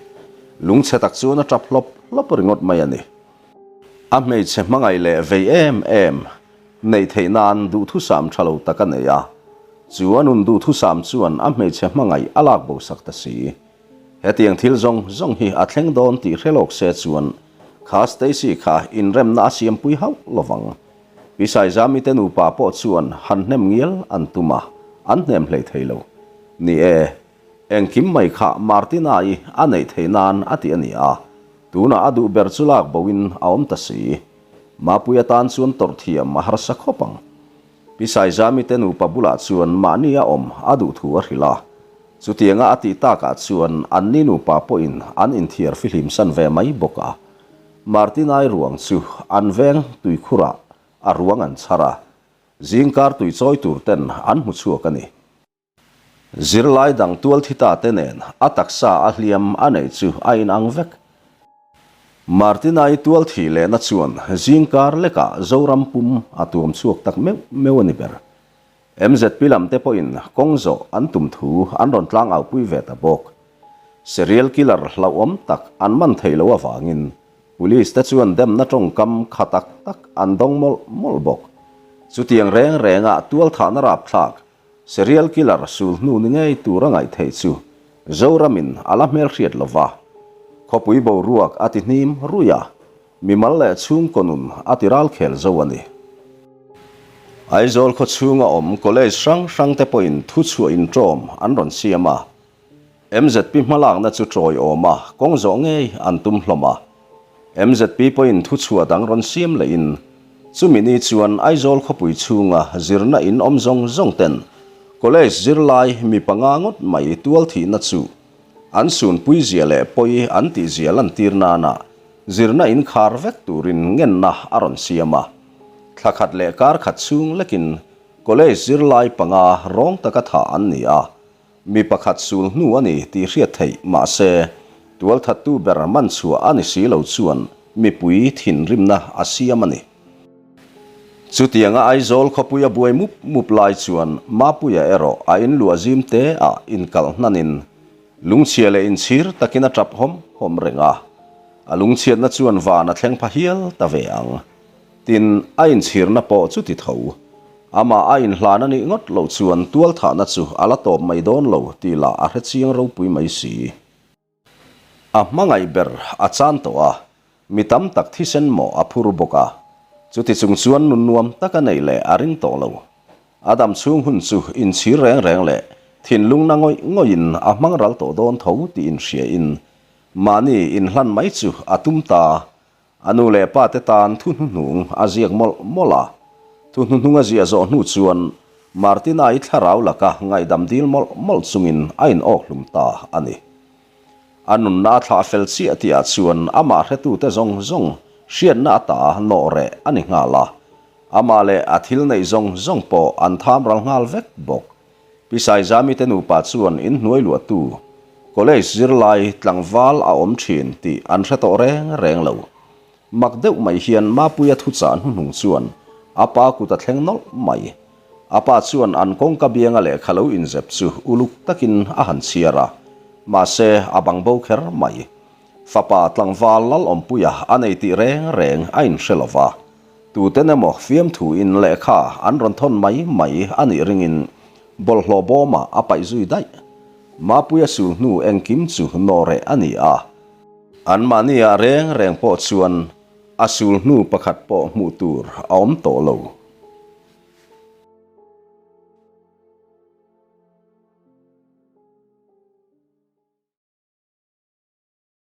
Lungchhe tak chuan a tap hlawp hlawp ringawt mai a ni. A hmeichhe hmangaih leh vei em em Neih theih nan duhthusam tha lo tak a nei a, chu a nun duhthusam chuan a hmeichhe hmangaih a lak bo sak ta si. Hetiang thil zawng zawng hi a thleng dawn tih hre lawk se chuan kha Stacy kha inremna a siampui hauh lovang. Pi Saizami te nupa pawh chuan han hnem ngial an tum a, an hnem hlei thei lo. Ni e, engkim mai kha Martina-i a neih theih nan a ti a ni a, tunah a duh ber chu lak bo in a awm ta si. Mapui atan chuan tawrh thiam a harsa khawp ang. Pi Saizami te nupa bulah chuan mahni a awm a duh thu a hrilh a. Chutianga a tih takah chuan anni nupa pawhin an inthiar fihlim san ve mai bawk a. Martinai ruang chu an veng tuikhurah a ruang an chhar a, zingkar tui chawi tur ten an hmu chhuak a ni. Zirlai dang tualthita te nen a taksa a hliam a neih chu a inang vek. Martina-i tualthih lehna chuan zingkar lekah Zoram pum a tuam chhuak tak meuh meuh a ni ber. MZP lam te pawhin kawng zawh an tum thu an rawn tlang aupui ve ta bawk. Serial killer hlauhawm tak an man theih loh avangin Police te chuan demna tawngkam kha tak tak an dawng mawlh mawlh bawk. Chutiang reng rengah tualthahna rapthlak Serial killer sul hnu ni ngei tur a ngaih theih chu Zoramin a la hmelhriat lo va. Khawpui boruak a ti hnim ruih a, mimal leh chhungkaw nun a ti ralkhel zo a ni. Aizawl khawchhunga awm college hrang hrangte pawhin thuchhuah inṭawm an rawn siam a, MZP hmalakna chu tawiawm a kawng zawh ngei an tum hlawm a. MZP pawhin thuchhuah dang rawn siam lehin chumi ni chuan Aizawl khawpui chhunga zirna in awm zawng zawng ten college zirlai mi panga ngawt mai tual thihna chu an sunpui zia leh pawi an tih zia lantir nana zirna in khar vek turin ngenna a rawn siam a. Thla khat leh kar khat chhung lekin college zirlai panga rawng taka thah an ni a. Mi pakhat sul hnu a ni tih hriat theih mahse, tualthattu ber man chhuah a ni si lo chuan mipui thinrimna a siam a ni. Chutianga Aizawl khawpui a buai mup mup lai chuan Mapuia erawh a inluah zim te ah inkalh hnanin lungchhia leh inchhir takin a tap hawm hawm reng a. A lungchhiatna chuan van a thleng pha hial ta ve ang. Tin, a inchhirna pawh chuti tho. Amah a inhlan a nih ngawt loh chuan tualthahna chu a la tawp mai dawn lo tih lah a hrechiang ropui mai si. A hmangaih ber a chan tawh a, mi tam tak thisen mawh a phur bawk a. Chuti chung chuan nun nuam tak a neih leh a ring tawh lo. A dam chhung hun chu inchhir reng reng leh thinlung na ngawih ngawihin a hmang ral tawh dawn tho tih inhriain mahni inhlan mai chu a tum ta. A nu leh pa te tan thu hnuhnung a ziak mawlh mawlh a. Thu hnuhnung a ziah zawh hnu chuan Martina-i thlarau laka ngaihdam dil mawlh mawlh chungin a inawk hlum ta a ni. A nunna a thlah fel chiah tihah chuan amah hretute zawng zawng hriatna ata nawh reh a ni nghal a, amah leh a thil neih zawng zawng pawh an tham ral nghal vek bawk. Pi Saizami te nupa chuan inhnuai luahtu college zirlai tlangval a awm thin tih an hre tawh reng reng lo. Mak deuh mai hian Mapuia thuchah hnuhnung chuan a pa kut a thleng nawlh mai. A pa chuan an kawngka bianga lehkha lo inzep chu uluk takin a han chhiar a, mahse a bang bo kher mai. Fapa tlangval Lalawmpuia a nei tih reng reng a inhre lo va, tuten emaw fiamthuin lehkha an rawn thawn mai mai a nih ringin bawlhhlawh bawmah a paih zui daih. Mapuia sul hnu engkim chu nawhreh a ni a. Anmahniah reng reng pawh chuan a sul hnu pakhat pawh hmuh tur a awm tawh lo.